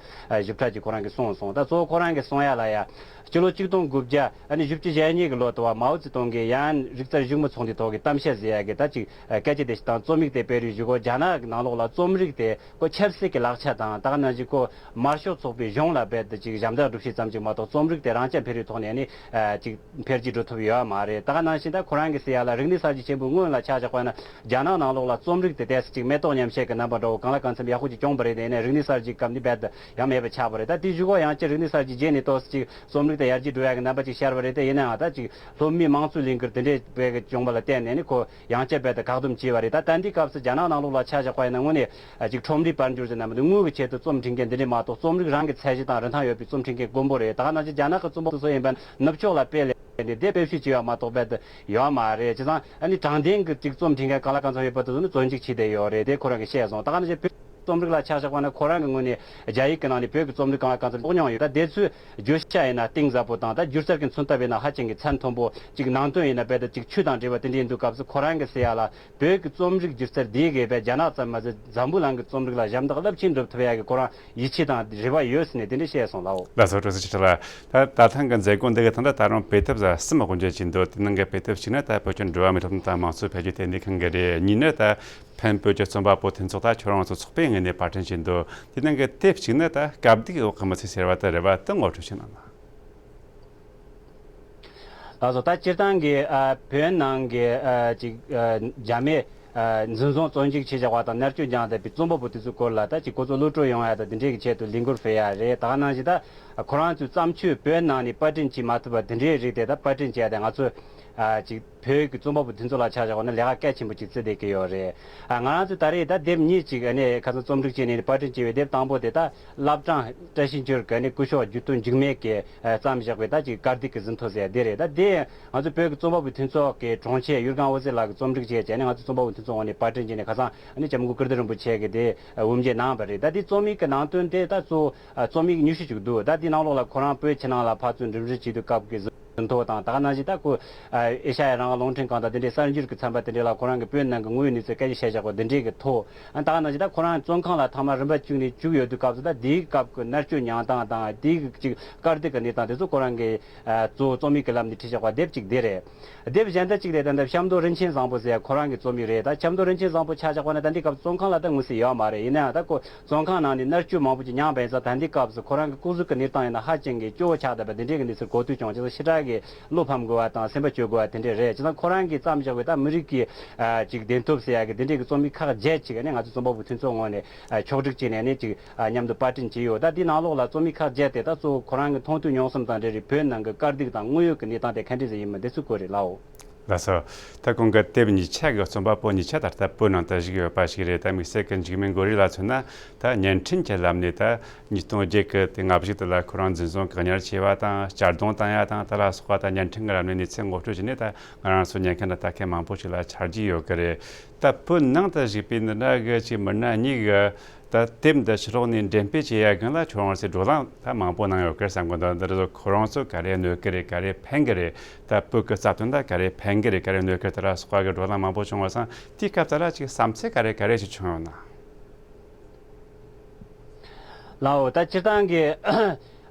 ཞིབ་ཕྲ་ཅིག་ཁོ་རང་གིས་གསུངས་སོང་། ད་གཙོ་བོ་ཁོ་རང་གིས་གསུང་ཡ་ལ་ཡ། སྤྱི་ལོ་ཆིག་སྟོང་དགུ་བརྒྱ་ཨ་ནི་བཞི་བཅུ་ཞེ་གཉིས་ཀྱི་ལོ་དུ་བ་མའོ་ཙེ་ཏུང་གིས་ཡང་རིག་རྩལ་བཞུགས་མོལ་ཚོགས་འདུའི་ཐོག་གི་གཏམ་བཤད་ཟེར་ཡ་གི་ད་ཅིག་སྐད་ཆ་དེ་ཞིག་དང་། རྩོམ་ཡིག་དེ་སྤེལ་རེས་བཞུགས་གོ། རྒྱ་ནག་གི་ནང་ལོགས་ལ་རྩོམ་རིག་དེ་ཁོ་ཆབ་སྲིད་ཀྱི་ལག་ཆ་དང་། ད་ག་ནང་བཞིན་ཁོ་དམར་ཤོག་ཚོགས་པའི་གཞུང་ལ་རྦད་དེ་ཅིག་ཞབས་འདེགས་སྒྲུབ་བྱེད་ཙམ་ཅིག་མ་གཏོགས། རྩོམ་རིག་དེ་རང་རྐྱ་འཕེར་བའི་ཐོག་ནས་ནི་ཨ་ཅིག་འཕེལ་རྒྱས་འགྲོ་ཐུབ་ཡོད་མ་རེད། ད་ག་ནང་བཞིན་ད་ཁོ་རང་གི་ཟེར་ཡ་ལ། རིག་གནས་གསར་བརྗེ་ཆེན་པོའི་སྔོན་ལ་ཆ་བཞག་པ་ན་རྒྱ་ནག་ནང་ལོགས་ལ་རྩོམ་རིག་དེ་ཏོག་ཙམ་ཅིག་མེ་ཏོག་ཉམས་བྱེད་ཀྱི་རྣམ་པ་འདྲ་བོ་གང་ལ་གང་འཚམ་ཡག་པོ་ཅིག་བྱུང་བ་རེད། དེ་ནས་རིག་གནས་གསར་བརྗེའི་སྐབས་ནི་རྦད་དེ་ཡང་མེད་པ་ཆགས་པ་རེད། ད་དེ་གཞུག་གུ་ཡང་བསྐྱར་རིག་གནས་གསར་བརྗེའི་རྗེས་ནས་ཏོག་ཙམ་ཅིག་རྩོམ་རིག་དེ་ཡར་རྒྱས་འགྲོ་ཡ་གི་རྣམ་པ་ཅིག་ཤར་བ་རེད། དེ་ཡིན་ནའང་ད་ཅིག་སློབ་མའི་དམངས་གཙོའི་ལས་འགུལ་དེ་འདྲའི་བྱས་ཀྱི་བྱུང་བ་ལ་བརྟེན་ནས་ནི་ཁོ་ཡང་བསྐྱར་རྦད་དེ་བཀག་སྡོམ་བྱས་པ་རེད། ད་ད་ལྟའི་སྐབས་སུ་རྒྱ་ནག་ནང་ལོགས་ལ་ཆ་བཞག་པ་ཡིན་ན། དངོས་གནས་ཅིག་ཁྲོམ་རའི་དཔལ་འབྱོར་ཟེར་ན་མི་འདུག་དངུལ་གྱི་ཆེད་དུ་རྩོམ་འབྲི་མཁན་འདི་འདྲས་མ་གཏོགས། རྩོམ་རིག་རང་གི་ཚད་གཞི་དང་རིན་ཐང་ཡོད་པའི་རྩོམ་འབྲི་མཁན་དཀོན་པོ་རེད། ད་ག་ནང་བཞིན་རྒྱ་ནག་གི་རྩོམ་པ་པོ་སོ་སོ་ཡིན་པ་ནུབ་ཕྱོགས་ལ་སྤེལ་ནས་དེ་དཔེ་བཤུས་བྱས་ཡོད་མ་གཏོགས་རྦད་དེ་ཡོད་མ་རེད། བྱས་ཙང་ཨ་ནི་དྲང་བདེན་གྱི་ཅིག་རྩོམ་འབྲི་མཁན་གང་ལ་གང་འཚམ་ཡོད་པ་དེ་ཚོ་ནི་བཙོན་འཇུག་བྱས་བསྡད་ཡོད་རེད། དེ་ཁོ་རང་གིས་བཤད་སོང་། ད་ག་ནང་བཞིན་བོད་རྩོམ་རིག་ལ་ཆ་བཞག་པ་ན་ཁོ་རང་གི་ངོས་ནས་རྒྱ་ཡིག་གི་ནང་ནས་བོད་ཀྱི་རྩོམ་རིག་གང་ལ་གང་འཚམ་ཀློག་མྱོང་ཡོད། ད་དེ་ཚོའི་བརྗོད་བྱ་ཡིན་ན་གཏིང་ཟབ་པོ་དང་། ད་སྒྱུ་རྩལ་གྱི་མཚོན་ཐབས་ཡིན་ན་ཧ་ཅང་གི་ཚད་མཐོན་པོ། ཅིག་ནང་དོན་ཡིན་ན་རྦད་དེ་ཅིག་ཆོས་དང་འབྲེལ་བ་དེ་འདྲ་ཡིན་དུས་སྐབས་སུ་ཁོ་རང་གི་ཟེར་ཡ་ལ། བོད་ཀྱི་རྩོམ་རིག་སྒྱུ་རྩལ་འདི་གིས་རྦད་རྒྱ་ནག་ཙམ་མ་ཟད་འཛམ་བུ་གླིང་གི་རྩོམ་རིག་ལ་ཞབས་འདེགས་རླབས་ཆེན་སྒྲུབ་ཐུབ་ཡ་གི་ཁོ་རང་ཡིད་ཆེས་དང་རེ་བ་ཡོད་ཟེར་ནས་དེ་འདྲ་བཤད་སོང་ལགས། ལགས་སོ། སྤྲོ་སེམས་ཆེ་ལ། ད་ད་ཐེངས་ཀྱི་མཛད་སྒོ་འདི་གི་ཐོག་ལ་ད་རུང་དཔེ་དེབ་གསུམ་དབུ་འབྱེད་བྱས་འདུག་དེ་ནང་གི་དཔེ་དེབ་གཅིག་ནི་ད་བོད་ཀྱི་འགྲོ་བ་མིའི་ཐོབ་ཐང་དང་དམངས་གཙོ་འཕེལ་རྒྱས་ལྟེ་གནས་ཁང་གི་རེད། གཉིས་ནི་ད་ཕན་བོད་ཀྱི་རྩོམ་པ་པོ་མཐུན་ཚོགས། ད་ཁྱོད་རང་ཚོ་ཚོགས་པའི་ངོས་ནས་པར་སྐྲུན་བྱས་འདུག་དེ་ནང་གི་དེབ་གཅིག་ནི་ད་དཀའ་སྡུག་འོག་གི་མི་ཚེ་ཟེར་བ་དེ་རེད་པ། དེ་ངོ་སྤྲོད་བྱེད་གནང་ན། ལགས་སོ། ད་སྤྱིར་བཏང་གི་ཨ་བོད་ནང་གི་ཨ་ཅིག་ཨ་འཇར་མན་ཨ་འཛིན་བཟུང་བཙོན་འཇུག་བྱས་བཞག་པ་དང་། མནར་གཅོད་མྱངས་བསྡད་པའི་རྩོམ་པ་པོ་དེ་ཚོའི་སྐོར་ལ་ད་ཅིག་ཁོ་ཚོ་གློད་བཀྲོལ་ཡོང་ཡ་དང་དེ་འདྲའི་གི་ཆེད་དུ་ལས་འགུལ་སྤེལ་ཡ་རེད། ད་ག་ནང་བཞིན་ད་ཁོ་རང་ཚོའི་བརྩམས་ཆོས་བོད་ནང་ནས་པར་སྐྲུན་བྱེད་མ་ཐུབ་པ་དེ་འདྲའི་རིགས་དེ་ད་པར་སྐྲུན་བྱེད་ཡ་དེ་ང་ཚོས་ཨ་ཅིག་བོད་ཀྱི་རྩོམ་པ་པོ་དེ་ཚོ་ལ་ཆ་བཞག་པ་ན་ལས་ཀ་གལ་ཆེན་པོ་ཅིག་བརྩི་བསྡད་ཀྱི་ཡོད་རེད། ཨ་ང་རང་ཚོས་ད་རེས་ད་དེབ་གཉིས་ཅིག་ཨ་ནི་ཁ་སང་རྩོམ་སྒྲིག་བྱས་ནས་པར་སྐྲུན་བྱས་པའི་དེབ་དང་པོ་དེ་ད་བླ་བྲང་བཀྲ་ཤིས་འཁྱིལ་གྱི་ཨ་ནི་སྐུ་ཞབས་རྒྱུད་སྟོན་འཇིགས་མེད་ཀྱིས་ཨ་བརྩམས་བཞག་པའི་ད་ཅིག་དཀའ་སྡུག་གི་ཟིན་ཐོ་ཟེར་ཡ་དེ་རེད། ད་དེ་ང་ཚོ་བོད་ཀྱི་རྩོམ་པ་པོའི་མཐུན་ཚོགས་ཀྱི་དྲུང་ཆེ་གཡུ་སྒང་དབུ་ཟེར་ལགས་ཀྱིས་རྩོམ་སྒྲིག་བྱས་བྱས་ནས་ང་ཚོ་རྩོམ་པ་པོའི་མཐུན་ཚོགས་ངོས་ནས་པར་སྐྲུན་བྱས་ནས་ཁ་སང་ཨ་ནི་སྐྱབས་མགོན་ཀིརྟི་རིན་པོ་ཆེ་གིས་དེ་དབུ་འབྱེད་གནང་བ་རེད། ད་དེ་རྩོམ་ཡིག་གི་ནང་དོན་དེ་ད་གཙོ་བོ་རྩོམ་ཡིག་ཉུང་ཤོས་ཅིག་འདུག་ད་དེའི་ནང་ལོགས་ལ་ཁོ་རང་བོད་ཕྱི་ནང་ལ་ཕར་ཚུར་འགྲིམ་འགྲུལ་བྱེད་དུས་སྐབས་ཀྱི་ཟིན་ཐོ་དང་། ད་ག་ནང་བཞིན་ད་ཁོ་ཨེ་ཤ་ཡ་རང་དབང་རླུང་འཕྲིན་ཁང་དང་དེ་འདྲའི་གསར་འགྱུར་གྱི་ཚན་པ་དེ་འདྲ་ལ་ཁོ་རང་གི་བོད་ནང་གི་དངོས་ཡོད་གནས་ཚུལ་སྐད་ཆ་བཤད་བཞག་པ་དེ་འདྲའི་གི་ཐོ། ཨ་ད་ག་ནང་བཞིན་ད་ཁོ་རང་བཙོན་ཁང་ལ་ཐེངས་མ་རིམ་པ་བཅུ་ནས་བཅུག་ཡོད་དུས་སྐབས་སུ་ད་དེའི་སྐབས་ཀྱི་མནར་གཅོད་མྱངས་སྟངས་དང་། དེའི་གི་ཅིག་དཀའ་སྡུག་གི་གནས་སྟངས་དེ་ཚོ་ཁོ་རང་གི་ཨ་གཙོ་བོ་རྩོམ་ཡིག་གི་ལམ་ནས་བྲིས་བཞག་པ་དེབ་ཅིག་དེ་རེད། དེབ་གཞན་དག་ཅིག་དེ་ད་ལྟ་ཤམ་མདོ་རིན་ཆེན་བཟང་པོ་ཟེར་ཁོ་རང་གི་རྩོམ་ཡིག་རེད། ད་ཤམ་མདོ་རིན་ཆེན་བཟང་པོ་ཆ་བཞག་པ་ན་ད་འདི་སྐབས་བཙོན་ཁང་ལ་ད་ངོས་ཟིན་ཡོད་མ་རེད། ཡིན་ནའང་ད་ཁོ་བཙོན་ཁང་ནང་ནས་མནར་གཅོད་མང་པོ་ཅིག་མྱངས་པ་ཡིན་ཙང་། ད་འདི་སྐབས་སུ་ཁོ་རང་གི་སྐུ་གཟུགས་ཀྱི་གནས་སྟངས་ཡིན་ན་ཧ་ཅང་གི་སྐྱོ་བོ་ཆགས་བསྡད་པ་དེ་འདྲའི་གི་གནས་ཚུལ་གོ་ཐོས་བྱུང་། བྱས་ཙང་ཞེ་དྲག་གི་བློ་ཕམ་དགོས་པ་དང་སེམས་པ་སྐྱོ་དགོས་པ་དེ་འདྲ་རེད། བྱས་ཙང་ཁོ་རང་གིས་བརྩམས་བཞག་པའི་ད་མི་རིགས་ཀྱི་ཨ་ཅིག་བདེན་སྟོབས་ཟེར་ཡ་གི་དེ་འདྲའི་གི་རྩོམ་ཡིག་ཁག་བརྒྱད་ཅིག་ནི་ང་ཚོ་རྩོམ་པ་པོ་མཐུན་ཚོགས་ངོས་ནས་ཨ་ཕྱོགས་སྒྲིག་བྱས་ནས་ནི་ཅིག་ཨ་མཉམ་དུ་པར་སྐྲུན་བྱས་ཡོད། ད་འདི་ནང་ལོགས་ལ་རྩོམ་ཡིག་ཁག་བརྒྱད་དེ་ད་གཙོ་བོ་ཁོ་རང་གི་མཐོང་ཐོས་མྱོང་གསུམ་དང་འབྲེལ་བའི་བོད་ནང་གི་དཀའ་སྡུག་དང་དངོས་ཡོད་ཀྱི་གནས་སྟངས་དེ་ག་འདྲ་ཟིག་ཡིན་མིན་དེ་ཚོའི་སྐོར་རེད་ལགས། ལགས་སོ། ད་ཁོང་གི་དེབ་གཉིས་ཆ་གི་རྩོམ་པ་པོ་གཉིས་ཆ་ད་ལྟ་བོད་ནང་དུ་བཞུགས་ཡོད་པ་ཞིག་རེད། ད་དམིགས་བསལ་གྱི་འཇིགས་མེད་མགོན་རིགས་ལ་མཚོན་ན། ད་བརྙན་འཕྲིན་གྱི་ལམ་ནས་ད་ཉིས་སྟོང་བརྒྱད་ཀྱི་དེ་ལྔ་བཞི་དེ་ལ་ཁོ་རང་འཛིན་བཟུང་བཀག་ཉར་བྱས་པ་དང་། གཅར་རྡུང་བཏང་ཡ་དང་། དེ་ལ་སོགས་པ་ད་བརྙན་འཕྲིན་གྱི་ལམ་ནས་གནས་ཚུལ་ངོ་སྤྲོད་བྱས་ནས། ད་ང་རང་ཚོ་ཉན་མཁན་དང་ལྟ་མཁན་མང་པོ་ཞིག་ལ་ཆ་རྒྱུས་ཡོད་ཀྱི་རེད། ད་བོད་ནང་དུ་བཞུགས་པའི་འདི་འདྲ་གི་ཅིག་མི་སྣ་གཉིས་ཀྱིས་ད་དེབ་འདི་ཕྱི་ལོགས་ནས་འགྲེམས་སྤེལ་བྱེད་ཡ་སྒང་ལ་ཁྱོད་རང་ཚོས་བགྲོ་གླེང་ད་མང་པོ་གནང་ཡོད་ཀྱི་རེད་བསམ་གི་འདུག་འདི་རེད། ཁོ་རང་ཚོ་ག་རེ་གནོད་ཀྱི་རེད། ག་རེ་ཕན་གི་རེད། ད་བོད་ཀྱི་རྩ་དོན་ད་ག་རེ་ཕན་གི་རེད། ག་རེ་གནོད་ཀྱི་རེད། དེ་ལ་སོགས་པ་གི་བགྲོ་གླེང་མང་པོ་བྱུང་བ་སོང་། དེའི་སྐབས་དེ་ལ་ཅིག་བསམ་ཚུལ་ག་རེ་ག་རེ་ཞིག་བྱུང་ཡོད་ན། ལའོ། ད་སྤྱིར་བཏང་གི་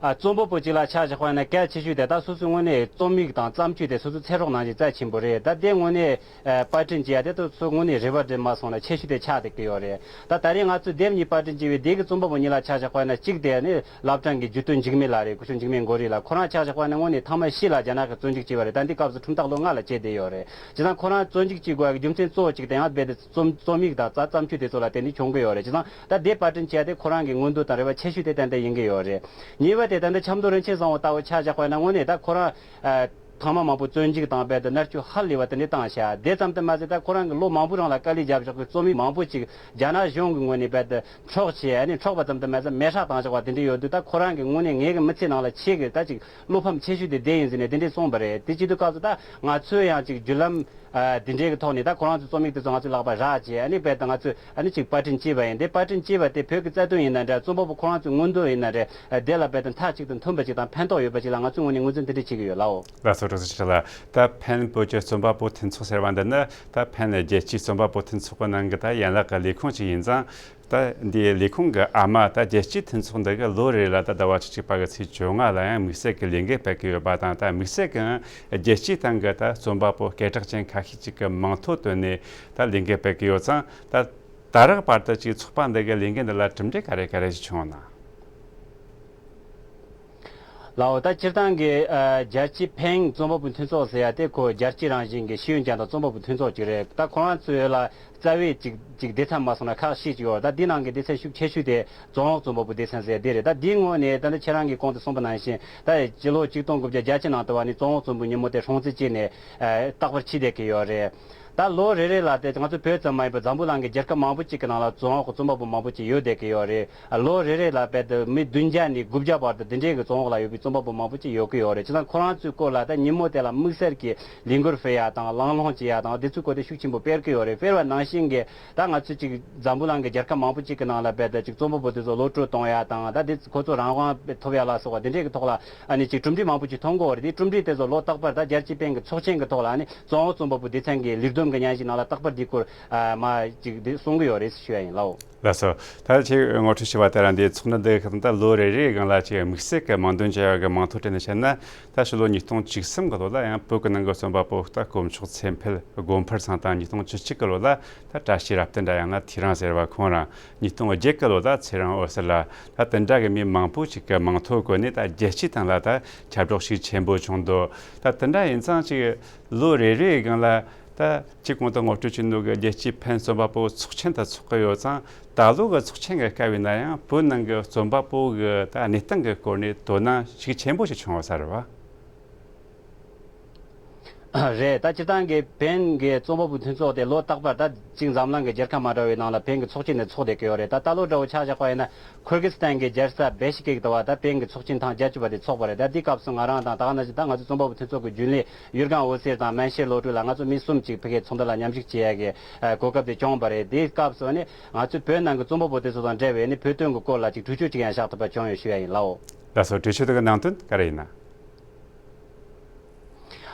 ཨ། རྩོམ་པ་པོ་གཅིག་ལ་ཆ་བཞག་པ་ན་གལ་ཆེ་ཤོས་དེ་ད་སོ་སོའི་དངོས་གནས་རྩོམ་ཡིག་དང་བརྩམས་ཆོས་དེ་སོ་སོའི་ཚེ་སྲོག་ནང་བཞིན་རྩ་ཆེན་པོ་རེད། ད་དེ་དངོས་གནས་ཨ། པར་སྐྲུན་བྱེད་ཡ་དེ་ད་སོ་དངོས་གནས་རེ་བ་སྒྲིལ་མ་སོང་ན་ཆེ་ཤོས་དེ་ཆགས་བསྡད་ཀྱི་ཡོད་རེད། ད་ད་རེས་ང་ཚོས་དེབ་གཉིས་པར་སྐྲུན་བྱས་པའི་དེ་གི་རྩོམ་པ་པོ་གཉིས་ལ་ཆ་བཞག་པ་ན་གཅིག་དེ་ནི་བླ་བྲང་གི་རྒྱུད་སྟོད་འཇིགས་མེད་ལགས་རེད། སྐུ་ཞབས་འཇིགས་མེད་མགོ་རིལ་ལགས། ཁོ་རང་ཆ་བཞག་པ་ན་དངོས་གནས་ཐེངས་མ་བཞི་ལ་རྒྱ་ནག་གི་བཙོན་འཇུག་བྱས་པ་རེད། ད་འདི་སྐབས་སུ་ཁྲིམས་ཐག་ལོ་ལྔ་ལ་བཅད་བསྡད་ཡོད་རེད། བྱས་ཙང་ཁོ་རང་བཙོན་འཇུག་བྱེད་དགོས་ཡ་གི་རྒྱུ་མཚན་གཙོ་བོ་གཅིག་དེ་ཡང་རྦད་དེ་རྩོམ་རྩོམ་ཡིག་དང་རྩ་བརྩམས་ཆོས་དེ་ཚོ་ལ་བརྟེན་ནས་བྱུང་གི་ཡོད་རེད། བྱས་ཙང་ད་དེབ་པར་སྐྲུན་བྱས་ཏེ་ཁོ་རང་གི་མངོན་འདོད་དང་རེ་བ་ཆེ་ཤོས་དེ་ཏན་ཏན་ཡིན་གྱི་ཡོད་རེད། གཉིས་པ་དེ་ད་ལྟ་ཆབ་མདོ་རིན་ཆེན་བཟང་བོ་ལྟ་བུ་ཆ་བཞག་པ་ཡིན་ན་དངོས་གནས་ད་ཁོ་རང་ཨ། ཐེངས་མ་མང་པོ་བཙོན་འཇུག་དང་རྦད་དེ་མནར་གཅོད་ཧ་ལས་པ་དེ་འདྲ་བཏང་བཞག་དེ་ཙམ་དུ་མ་ཟད་ད་ཁོ་རང་གི་ལོ་མང་པོའི་རིང་ལ་དཀའ་ལས་བརྒྱབ་བཞག་གི་རྩོམ་ཡིག་མང་པོ་ཅིག་རྒྱ་ནག་གཞུང་གི་ངོས་ནས་རྦད་དེ་འཕྲོག་བྱས། ཨ་ནི་འཕྲོག་པ་ཙམ་དུ་མ་ཟད་མེ་སྲེག་བཏང་བཞག་པ་དེ་འདྲ་ཡོད་དུས། ད་ཁོ་རང་གི་དངོས་གནས་ངེད་ཀྱི་མི་ཚེ་ནང་ལ་ཆེས་གི་ད་ཅིག་བློ་ཕམ་ཆེ་ཤོས་དེ་དེ་ཡིན་ཟེར་ནས་དེ་འདྲས་གསུངས་པ་རེད། དེ་བྱེད་དུས་སྐབས་སུ་ད་ང་ཚོས་ཡང་ཅིག་བརྒྱུད་ལམ་ཨ། དེ་འདྲའི་གི་ཐོག་ནས་ད་ཁོ་རང་ཚོའི་རྩོམ་ཡིག་དེ་ཚོ་ང་ཚོའི་ལག་པར་རག་བྱས། ཨ་ནི་རྦད་དེ་ང་ཚོས་ཨ་ནི་ཅིག་པར་སྐྲུན་བྱས་པ་ཡིན། དེ་པར་སྐྲུན་བྱས་པ་དེ་བོད་ཀྱི་རྩ་དོན་ཡིན་ན་འདྲ། རྩོམ་པ་པོ་ཁོ་རང་ཚོའི་མངོན་འདོད་ཡིན་ན་འདྲ། ཨ། དེ་ལ་རྦད་དེ་མཐའ་གཅིག་ཏུ་མཐུན་པ་ཅིག་དང་ཕན་ཐོགས་ཡོད་པ་ཅིག་ལ་ང་ཚོའི་ངོས་ནས་ངོས་འཛིན་དེ་འདྲ་བྱེད་ཀྱི་ཡོད་ལགས། ལགས་སོ། གྲོགས་ཚོ་ཁྱེད་ལ་ད་ཕན་བོད་ཀྱི་རྩོམ་པ་པོ་མཐུན་ཚོགས་ཟེར་བ་འདི་ནི་ད་ཕན་རྒྱལ་སྤྱིའི་རྩོམ་པ་པོ་མཐུན་ཚོགས་ཀྱི་ནང་གི་ད་ཡན་ལག་གི་ལས་ཁུངས་ཅིག་ཡིན་ཙང་། ད་འདིའི་ལས་ཁུངས་ཀྱི་ཨ་མ་ད་རྒྱལ་སྤྱིའི་མཐུན་ཚོགས་འདི་གི་ལོ་རེ་ལ་ད་ཟླ་བ་བཅུ་གཅིག་པ་གི་ཚེས་བཅོ་ལྔ་ལ་ཡང་དམིགས་བསལ་གྱི་ལས་འགུལ་སྤེལ་གྱི་ཡོད་པ་དང་། ད་དམིགས་བསལ་གྱི་རྒྱལ་སྤྱིའི་སྟེང་གི་ད་རྩོམ་པ་པོ་སྐད་གྲགས་ཅན་ཁ་ཤས་ཅིག་གི་མིང་ཐོ་བཏོན་ནས་ད་ལས་འགུལ་སྤེལ་གྱི་ཡོད་ཙང་། ད་ད་རག་བར་དུ་ཅིག་ཚོགས་པ་འདི་གི་ལས་འགུལ་འདི་ལ་གྲུབ་འབྲས་ག་རེ་ག་རེ་ཞིག་བྱུང་ན། ལའོ། ད་སྤྱིར་བཏང་གི་ཨ། རྒྱལ་སྤྱིའི་ཕན་རྩོམ་པ་པོའི་མཐུན་ཚོགས་ཟེར་ཡ་དེ་ཁོ་རྒྱལ་སྤྱི་རང་བཞིན་གྱི་ཤེས་ཡོན་ཅན་དང་རྩོམ་པ་པོའི་མཐུན་ཚོགས་ཅིག་རེད། ད་ཁོ་རང་ཚོའི་ལ་རྩ་བའི་ཅིག་ཅིག་སྡེ་ཚན་མ་སོང་ན་ཁག་བཞི་ཅིག་ཡོད། ད་འདི་ནང་གི་སྡེ་ཚན་ཤུགས་ཆེ་ཤོས་དེ་རྫོང་འོག་རྩོམ་པ་པོའི་སྡེ་ཚན་ཟེར་དེ་རེད། ད་འདིའི་ངོས་ནས་ད་ནི་ཁྱེད་རང་གིས་གོང་དུ་གསུངས་པ་ནང་བཞིན་ད་སྤྱི་ལོ་ཆིག་སྟོང་དགུ་བརྒྱ་བརྒྱད་ཅུ་ནང་དུ་བ་ནི་རྫོང་འོག་རྩོམ་པའི་ཉིན་མོ་དེ་སྲུང་བརྩི་བྱས་ནས་ཨ། རྟག་པར་བྱས་བསྡད་ཀྱི་ཡོད་རེད། ད་ལོ་རེ་རེ་ལ་དེ་ང་ཚོ་བོད་ཙམ་མ་ཡིན་པར་འཛམ་བུ་གླིང་གི་རྒྱལ་ཁབ་མང་པོ་ཅིག་གི་ནང་ལ་རྫོང་འོག་གི་རྩོམ་པ་པོ་མང་པོ་ཅིག་ཡོད་བསྡད་ཀྱི་ཡོད་རེད། ལོ་རེ་རེ་ལ་རྦད་དེ་མི་བདུན་བརྒྱ་ནས་དགུ་བརྒྱ་བར་དུ་འདི་འདྲའི་གི་རྫོང་འོག་ལ་ཡོད་པའི་རྩོམ་པ་པོ་མང་པོ་ཅིག་ཡོད་ཀྱི་ཡོད་རེད། བྱས་ཙང་ཁོ་རང་ཚོའི་སྐོར་ལ་ད་ཉིན་མོ་དེ་ལ་དམིགས་བསལ་གྱི་ལས་འགུལ་སྤེལ་ཡ་དང་གླེང་སློང་བྱེད་ཡ་དང་དེ་ཚོའི་སྐོར་དེ་ཤུགས་ཆེན་པོ་སྤེལ་གྱི་ཡོད་རེད། དཔེར་བ་ནང་བཞིན་གྱི་ད་ང་ཚོས་ཅིག་འཛམ་བུ་གླིང་གི་རྒྱལ་ཁབ་མང་པོ་ཅིག་གི་ནང་ལ་རྦད་དེ་ཅིག་རྩོམ་པ་པོ་དེ་ཚོ་གློད་བཀྲོལ་གཏོང་ཡ་དང་ད་དེ་ཁོ་ཚོ་རང་དབང་ཐོབ་ཡ་ལ་སོགས་པ་དེ་འདྲའི་གི་ཐོག་ལ་ཨ་ནི་ཅིག་གྲུབ་འབྲས་མང་པོ་ཅིག་ཐོན་གྱི་ཡོད་རེད། དེ་གྲུབ་འབྲས་དེ་ཚོ་ལོ་རྟག་པར་ད་རྒྱལ་སྤྱིའི་ཕན་གྱི་ཚོགས་ཆེན་གྱི་ཐོག་ལ་ཨ་ནི་རྫོང་འོག་རྩོམ་པ་པོ་སྡེ་ཚན་གྱི་ལས་བསྡོམས་ཀྱི་སྙན་ཞུ་ནང་ལ་རྟག་པར་འདི་སྐོར་ཨ་མ་ཅིག་འདི་གསུང་གི་ཡོད་རེད་ཞུ་ཡ་ཡིན་ལགས། ལགས་སོ། ད་ཁྱེད་ངོ་སྤྲོད་ཞུ་བ་ལྟར་འདི་ཚོགས་འདུ་འདི་ཁག་ད་ལོ་རེ་རེའི་སྒང་ལ་ཅིག་དམིགས་བསལ་གྱི་དམངས་འདོན་བྱ་ཡག་གི་མིང་ཐོ་བྲིས་ནས་བཤད་ན། ད་ཕྱི་ལོ་ཉིས་སྟོང་བཅུ་གསུམ་གི་ལོ་ལ་ཡང་བོད་ཀྱི་ནང་གི་རྩོམ་པ་པོ་ད་དཀོན་མཆོག་ཚེ་འཕེལ་དགོན་འཕར་ཚང་དང་། ཉིས་སྟོང་བཅུ་གཅིག་གི་ལོ་ལ་ད་བཀྲ་ཤིས་རབ་བརྟན་འདྲ་ཡང་ན་ཐེའུ་རང་ཟེར་བ་ཁོང་རང་། ཉིས་སྟོང་བརྒྱད་གི་ལོ་ད་ཚེ་རིང་འོད་ཟེར་ལགས། ད་དེ་འདྲ་གི་མི་མང་པོ་ཅིག་གི་མིང་ཐོ་བཀོད་ནས་ད་རྒྱལ་སྤྱིའི་སྟེང་ལ་ད་ཁྱབ་བསྒྲགས་ཤུགས་ཆེན་པོ་བྱུང་འདུག་ད་དེ་འདྲ་ཡིན་ཙང་ཅིག་ལོ་རེ་རེའི་སྒང་ལ་ད་ཅིག་གོང་དུ་ངོ་སྤྲོད་བྱས་ནོ་གི་རྒྱལ་སྤྱིའི་ཕན་རྩོམ་པ་པོ་ཚོགས་ཆེན་ད་ཚོགས་ཀྱི་ཡོད་ཙང་། ད་ལོ་གི་ཚོགས་ཆེན་གི་སྐབས་ཡིན་ན་ཡང་བོད་ནང་གི་རྩོམ་པ་པོ་གི་ད་གནས་སྟངས་གི་སྐོར་ནས་དོ་སྣང་ཤུགས་ཆེན་པོ་ཞིག་བྱུང་ཡོད་ས་རེད་བ། རེད། ད་སྤྱིར་བཏང་གི་ཕན་གྱི་རྩོམ་པ་པོའི་མཐུན་ཚོགས་དེ་ལོ་རྟག་པར་ད་ཅིག་འཛམ་གླིང་གི་རྒྱལ་ཁབ་མ་འདྲ་བའི་ནང་ལ་ཕན་གྱི་ཚོགས་ཆེན་དེ་ཚོགས་བསྡད་ཀྱི་ཡོད་རེད། ད་ད་ལོ་འདྲ་བོ་ཆ་བཞག་པ་ཡིན་ན་ཁུར་གི་སི་ཐན་གྱི་རྒྱལ་ས་བེ་ཤི་ཀེག་དུ་བ་ད་ཕན་གྱི་ཚོགས་ཆེན་ཐེངས་བརྒྱད་ཅུ་པ་དེ་ཚོགས་པ་རེད། ད་དེའི་སྐབས་སུ་ང་རང་དང་ད་ག་ནང་བཞིན་ད་ང་ཚོའི་རྩོམ་པ་པོ་མཐུན་ཚོགས་ཀྱི་རྒྱུན་ལས་ཡུར་གང་འོད་ཟེར་དང་མན་ཤེར་བློ་གྲོས་ལ་ང་ཚོ་མི་གསུམ་ཅིག་ཕ་གིའི་ཚོགས་འདུ་ལ་མཉམ་ཞུགས་བྱེད་ཡ་གི་གོ་སྐབས་དེ་བྱུང་བ་རེད། དེའི་སྐབས་སུ་ནི་ང་ཚོའི་བོད་ནང་གི་རྩོམ་པ་པོ་དེ་ཚོ་དང་འབྲེལ་བའི་ནི་བོད་དོན་གྱི་སྐོར་ལ་ཅིག་གྲོས་ཆོད་ཅིག་ཡང་བཞག་ཐུབ་པ་བྱུང་ཡོད་ཞུ་ཡ་ཡིན་ལགས། ལགས་སོ། གྲོས་ཆོད་དེ་གི་ནང་དོན་ག་རེ་ཡིན་ན།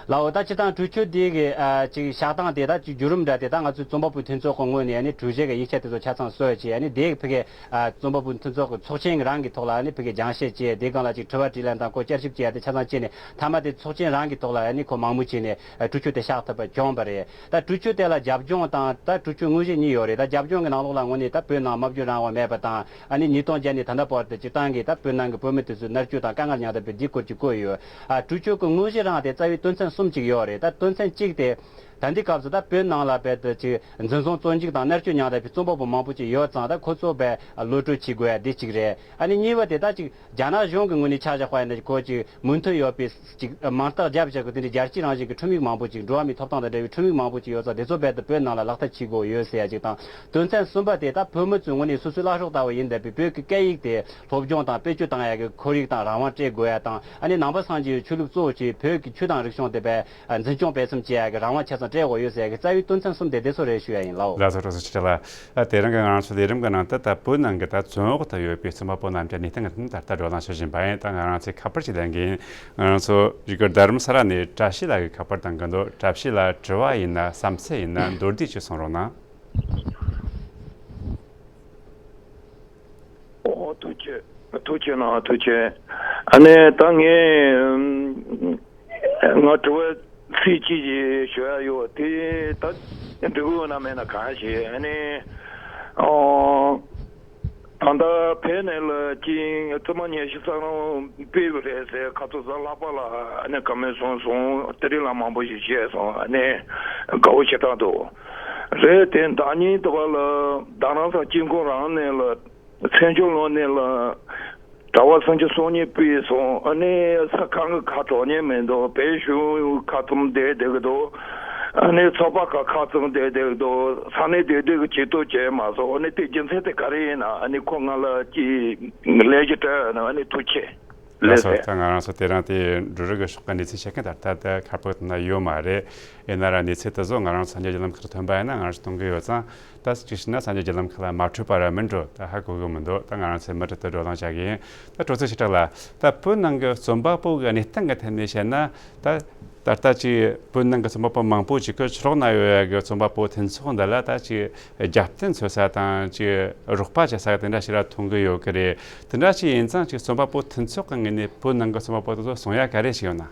ལའོ། ད་སྤྱིར་བཏང་གྲོས་ཆོད་འདི་གི་ཨ་ཅིག་བཞག་སྟངས་དེ་ད་ཅིག་བརྒྱུད་རིམ་འདྲ་དེ་ད་ང་ཚོའི་རྩོམ་པ་པོའི་མཐུན་ཚོགས་ཀྱི་ངོས་ནས་ཨ་ནི་གྲོས་གཞི་གི་ཡིག་ཆ་དེ་ཚོ་ཆ་ཚང་བཟོས་བྱས། ཨ་ནི་དེ་ཕ་གི་ཨ་རྩོམ་པ་པོའི་མཐུན་ཚོགས་ཀྱི་ཚོགས་ཆེན་རང་གི་ཐོག་ལ་ཨ་ནི་ཕ་གི་སྦྱང་བཤད་བྱས། དེ་སྒང་ལ་ཅིག་དྲི་བ་དྲིས་ལན་དང་ཁོ་བསྐྱར་ཞིབ་བྱས་ཡ་དེ་ཆ་ཚང་བྱས་ནས་མཐའ་མ་དེ་ཚོགས་ཆེན་རང་གི་ཐོག་ལ་ཨ་ནི་ཁོ་མང་མོས་བྱས་ནས་ཨ་གྲོས་ཆོད་དེ་བཞག་ཐུབ་པ་བྱུང་བ་རེད། ད་གྲོས་ཆོད་དེ་ལ་རྒྱབ་ལྗོངས་དང་ད་གྲོས་ཆོད་དངོས་གཞི་གཉིས་ཡོད་རེད། ད་རྒྱབ་ལྗོངས་ཀྱི་ནང་ལོགས་ལ་དངོས་གནས་ད་བོད་ནང་སྨྲ་བརྗོད་རང་དབང་མེད་པ་དང་། ཨ་ནི་ཉིས་སྟོང་བརྒྱད་ནས་ད་ལྟ་བར་དུ་སྤྱིར་བཏང་གི་ད་བོད་ནང་གི་བོད་མི་དེ་ཚོའི་མནར་གཅོད་དང་དཀའ་ངལ་མྱངས་བསྡད་པའི་འདི་སྐོར་གྱི་བཀོད་ཡོད། ཨ་གྲོས་ཆོད་ཀྱི་དངོས་གཞི་རང་དེ་རྩ་བའི་དོན་ཚན་གསུམ་ཅིག་ཡོད་རེད། ད་དོན་ཚན་གཅིག་དེ་ད་འདི་སྐབས་སུ་ད་བོད་ནང་ལ་རྦད་དེ་ཅིག་འཛིན་བཟུང་བཙོན་འཇུག་དང་མནར་གཅོད་མྱངས་བསྡད་པའི་རྩོམ་པ་པོ་མང་པོ་ཅིག་ཡོད་ཙང་ད་ཁོ་ཚོ་རྦད་གློད་བཀྲོལ་བྱེད་དགོས་ཡ་འདི་གཅིག་རེད། ཨ་ནི་གཉིས་པ་དེ་ད་ཅིག་རྒྱ་ནག་གཞུང་གི་ངོས་ནས་ཆ་བཞག་པ་ཡིན་ན་ཁོ་ཅིག་མོས་མཐུན་ཡོད་པའི་ཅིག་མིང་རྟགས་བརྒྱབ་བཞག་གི་དེ་འདྲའི་རྒྱལ་སྤྱི་རང་བཞིན་གྱི་ཁྲིམས་ཡིག་མང་པོ་ཅིག་འགྲོ་བ་མིའི་ཐོབ་ཐང་དང་འབྲེལ་བའི་ཁྲིམས་ཡིག་མང་པོ་ཅིག་ཡོད་ཙང་དེ་ཚོ་རྦད་དེ་བོད་ནང་ལ་ལག་བསྟར་བྱེད་དགོས་ཡོད་ཟེར་ཡ་ཅིག་དང་། དོན་ཚན་གསུམ་པ་དེ་ད་བོད་མི་ཚོའི་ངོས་ནས་སོ་སོའི་བླ་སྲོག་ལྟ་བུ་ཡིན་བསྡད་པའི་བོད་ཀྱི་སྐད་ཡིག་དེ་སློབ་སྦྱོང་དང་བེད་སྤྱོད་བཏང་ཡ་གི་ཁོར་ཡུག་དང་རང་དབང་སྤྲད་དགོས་ཡ་དང་། ཨ་ནི་ནང་པ་སངས་རྒྱས་པའི་ཆོས་ལུགས་གཙོ་བོ་བྱས་བོད་ཀྱི་ཆོས་དང་རིག་གཞུང་དེ་རྦད་འཛིན་སྐྱོང་སྤེལ་གསུམ་བྱེད་ཡ་གི་རང་དབང་ཆ་ཚང་སྤྲད་དགོས་ཡོད་ཟེར་ཡ་གི་རྩ་བའི་དོན་ཚན་གསུམ་དེ་དེ་ཚོ་རེད་ཞུ་ཡ་ཡིན་ལགས། ལགས་སོ། གྲོགས་ཚོ་ཆེ་ལ། ཨ་དེ་རིང་གི་ང་རང་ཚོ་ལས་རིམ་གྱི་ནང་དུ་ད་བོད་ནང་གི་ད་བཙོན་འོག་ཏུ་ཡོད་པའི་རྩོམ་པ་པོ་རྣམས་ཀྱི་གནས་སྟངས་ཀྱི་ཐད་ད་ལྟ་བགྲོ་གླེང་བྱེད་བཞིན་པ་ཡིན། ད་ང་རང་ཚོའི་ཁ་པར་ཅིག་ལེན་གྱི་ཡིན། ང་རང་ཚོ་ཡུ་གུར་རྡ་རམ་ས་ལ་ནས་བཀྲ་ཤིས་ལགས་ཀྱིས་ཁ་པར་གཏོང་གི་འདུག་བཀྲ་ཤིས་ལགས། དྲི་བ་ཡིན་ན་བསམ་ཚུལ་ཡིན་ན་མདོར་བསྡུས་ཅིག་གསུང་རོགས་གནང་། ཨོ་ཐུགས་རྗེ་ཐུགས་རྗེ་གནང་། ཐུགས་རྗེ། ཨ་ནི་ད་ངས་ང་དྲི་བ་ཚིག་གཅིག་ཅིག་ཞུ་ཡ་ཡོད་དེ། ད་འགྲིག་ཡོད་ན་མེད་ན་གང་ཞིག་ཨ་ནི་ཨོ། ད་ལྟ་བོད་ནས་ལ་ཅིག་བཙུན་མ་ཉི་ཤུ་རྩ་གྲངས་ཕེབས་པ་རེད་ཟེར། ཁ་ཚོ་གཟའ་ལྷག་པ་ལ་ཨ་ནི་བཀའ་མོལ་གསུངས་སོང་། ཏི་རི་ལ་མང་པོ་ཞིག་བཤད་སོང་། ཨ་ནི་དགའ་བོ་ཞེ་དྲག་འདུག་རེད་དེ། ཟླ་ཉིན་དུ་བ་ལ་རྡ་རམ་ས་དཀྱིལ་འཁོར་རང་ནས་ལ་མཚན་བྱང་ལོ་ནས་ལ་གྲྭ་པ་སུམ་ཅུ་སོ་གཉིས་ཕེབས་སོང་། ཨ་ནི་ས་ཁང་གི་ཁ་གྲོ་ཉན་མི་འདུག་བོད་གཞུང་ཁ་ཚུམ་བསྡད་བསྡད་ཀྱི་འདུག་ཨ་ནི་ཚོགས་པ་ཁག་ཁ་ཚུམ་བསྡད་བསྡད་ཀྱི་འདུག་ས་གནས་བསྡད་བསྡད་ཀྱི་ཇུས་གཏོགས་བྱས་མ་སོང་། ཨ་ནི་དེ་རྒྱུ་མཚན་དེ་ག་རེ་ཡིན་ན་ཨ་ནི་ཁོ་ང་ལ་ཅིག་ལས་ཀྱི་སྤྲད་ཡོད་ན་ཨ་ནི་ཐུགས་ཆེ་ལགས་ལགས་སོ། སོ། ད་ང་རང་ཚོ་དེ་རིང་དེ་འབྲུ་རིགས་ཀྱི་ཕྱོགས་ཀྱི་གནས་ཚུལ་བཤད་མཁན་ད་ལྟ་ད་ཁ་པར་ཐོག་ན་ཡོད་མ་རེད། ཡིན་ན་ར་གནས་ཚུལ་དེ་ཚོ་ང་རང་ཚོ་སངས་རྒྱས་བརྒྱུད་ལམ་ཁག་ཐོན་པ་ཡིན་ན་ང་རང་ཚོ་གཏོང་གི་ཡོད་ཙང་། ད་གཅིག་བྱས་ན་སངས་རྒྱས་བརྒྱུད་ལམ་ཁག་ལ་མ་འཕྲོད་པ་ར་མི་འགྲོ། ད་ཧ་གོ་གི་མི་འདུག་ད་ང་རང་ཚོས་མུ་མཐུད་དུ་བགྲོ་གླེང་བྱ་གི་ཡིན། ད་དྲུང་ཆེ་ཤེས་གྲགས་ལགས། ད་བོད་ནང་གི་རྩོམ་པ་པོ་གི་གནས་སྟངས་ཀྱི་ཐད་ནས་བཤད་ན། ད་ད་ལྟ་ཅིག་བོད་ནང་གི་རྩོམ་པ་པོ་མང་པོ་ཅིག་གིས་ཕྱི་ལོགས་ན་ཡོད་ཡ་གི་རྩོམ་པ་པོ་མཐུན་ཚོགས་འདི་ལ་ད་ཅིག་རྒྱབ་རྟེན་འཚོལ་ས་དང་ཅིག་རོགས་པ་བྱེད་ས་དེ་འདྲ་ཞིག་ལ་མཐོང་གི་ཡོད་ཀྱི་རེད། དེ་འདྲ་ཞིག་ཡིན་ཙང་ཅིག་རྩོམ་པ་པོ་མཐུན་ཚོགས་ཀྱི་ངོས་ནས་བོད་ནང་གི་རྩོམ་པ་པོ་དེ་ཚོ་གསུང་ཡ་ག་རེ་ཞིག་ཡོད་ན།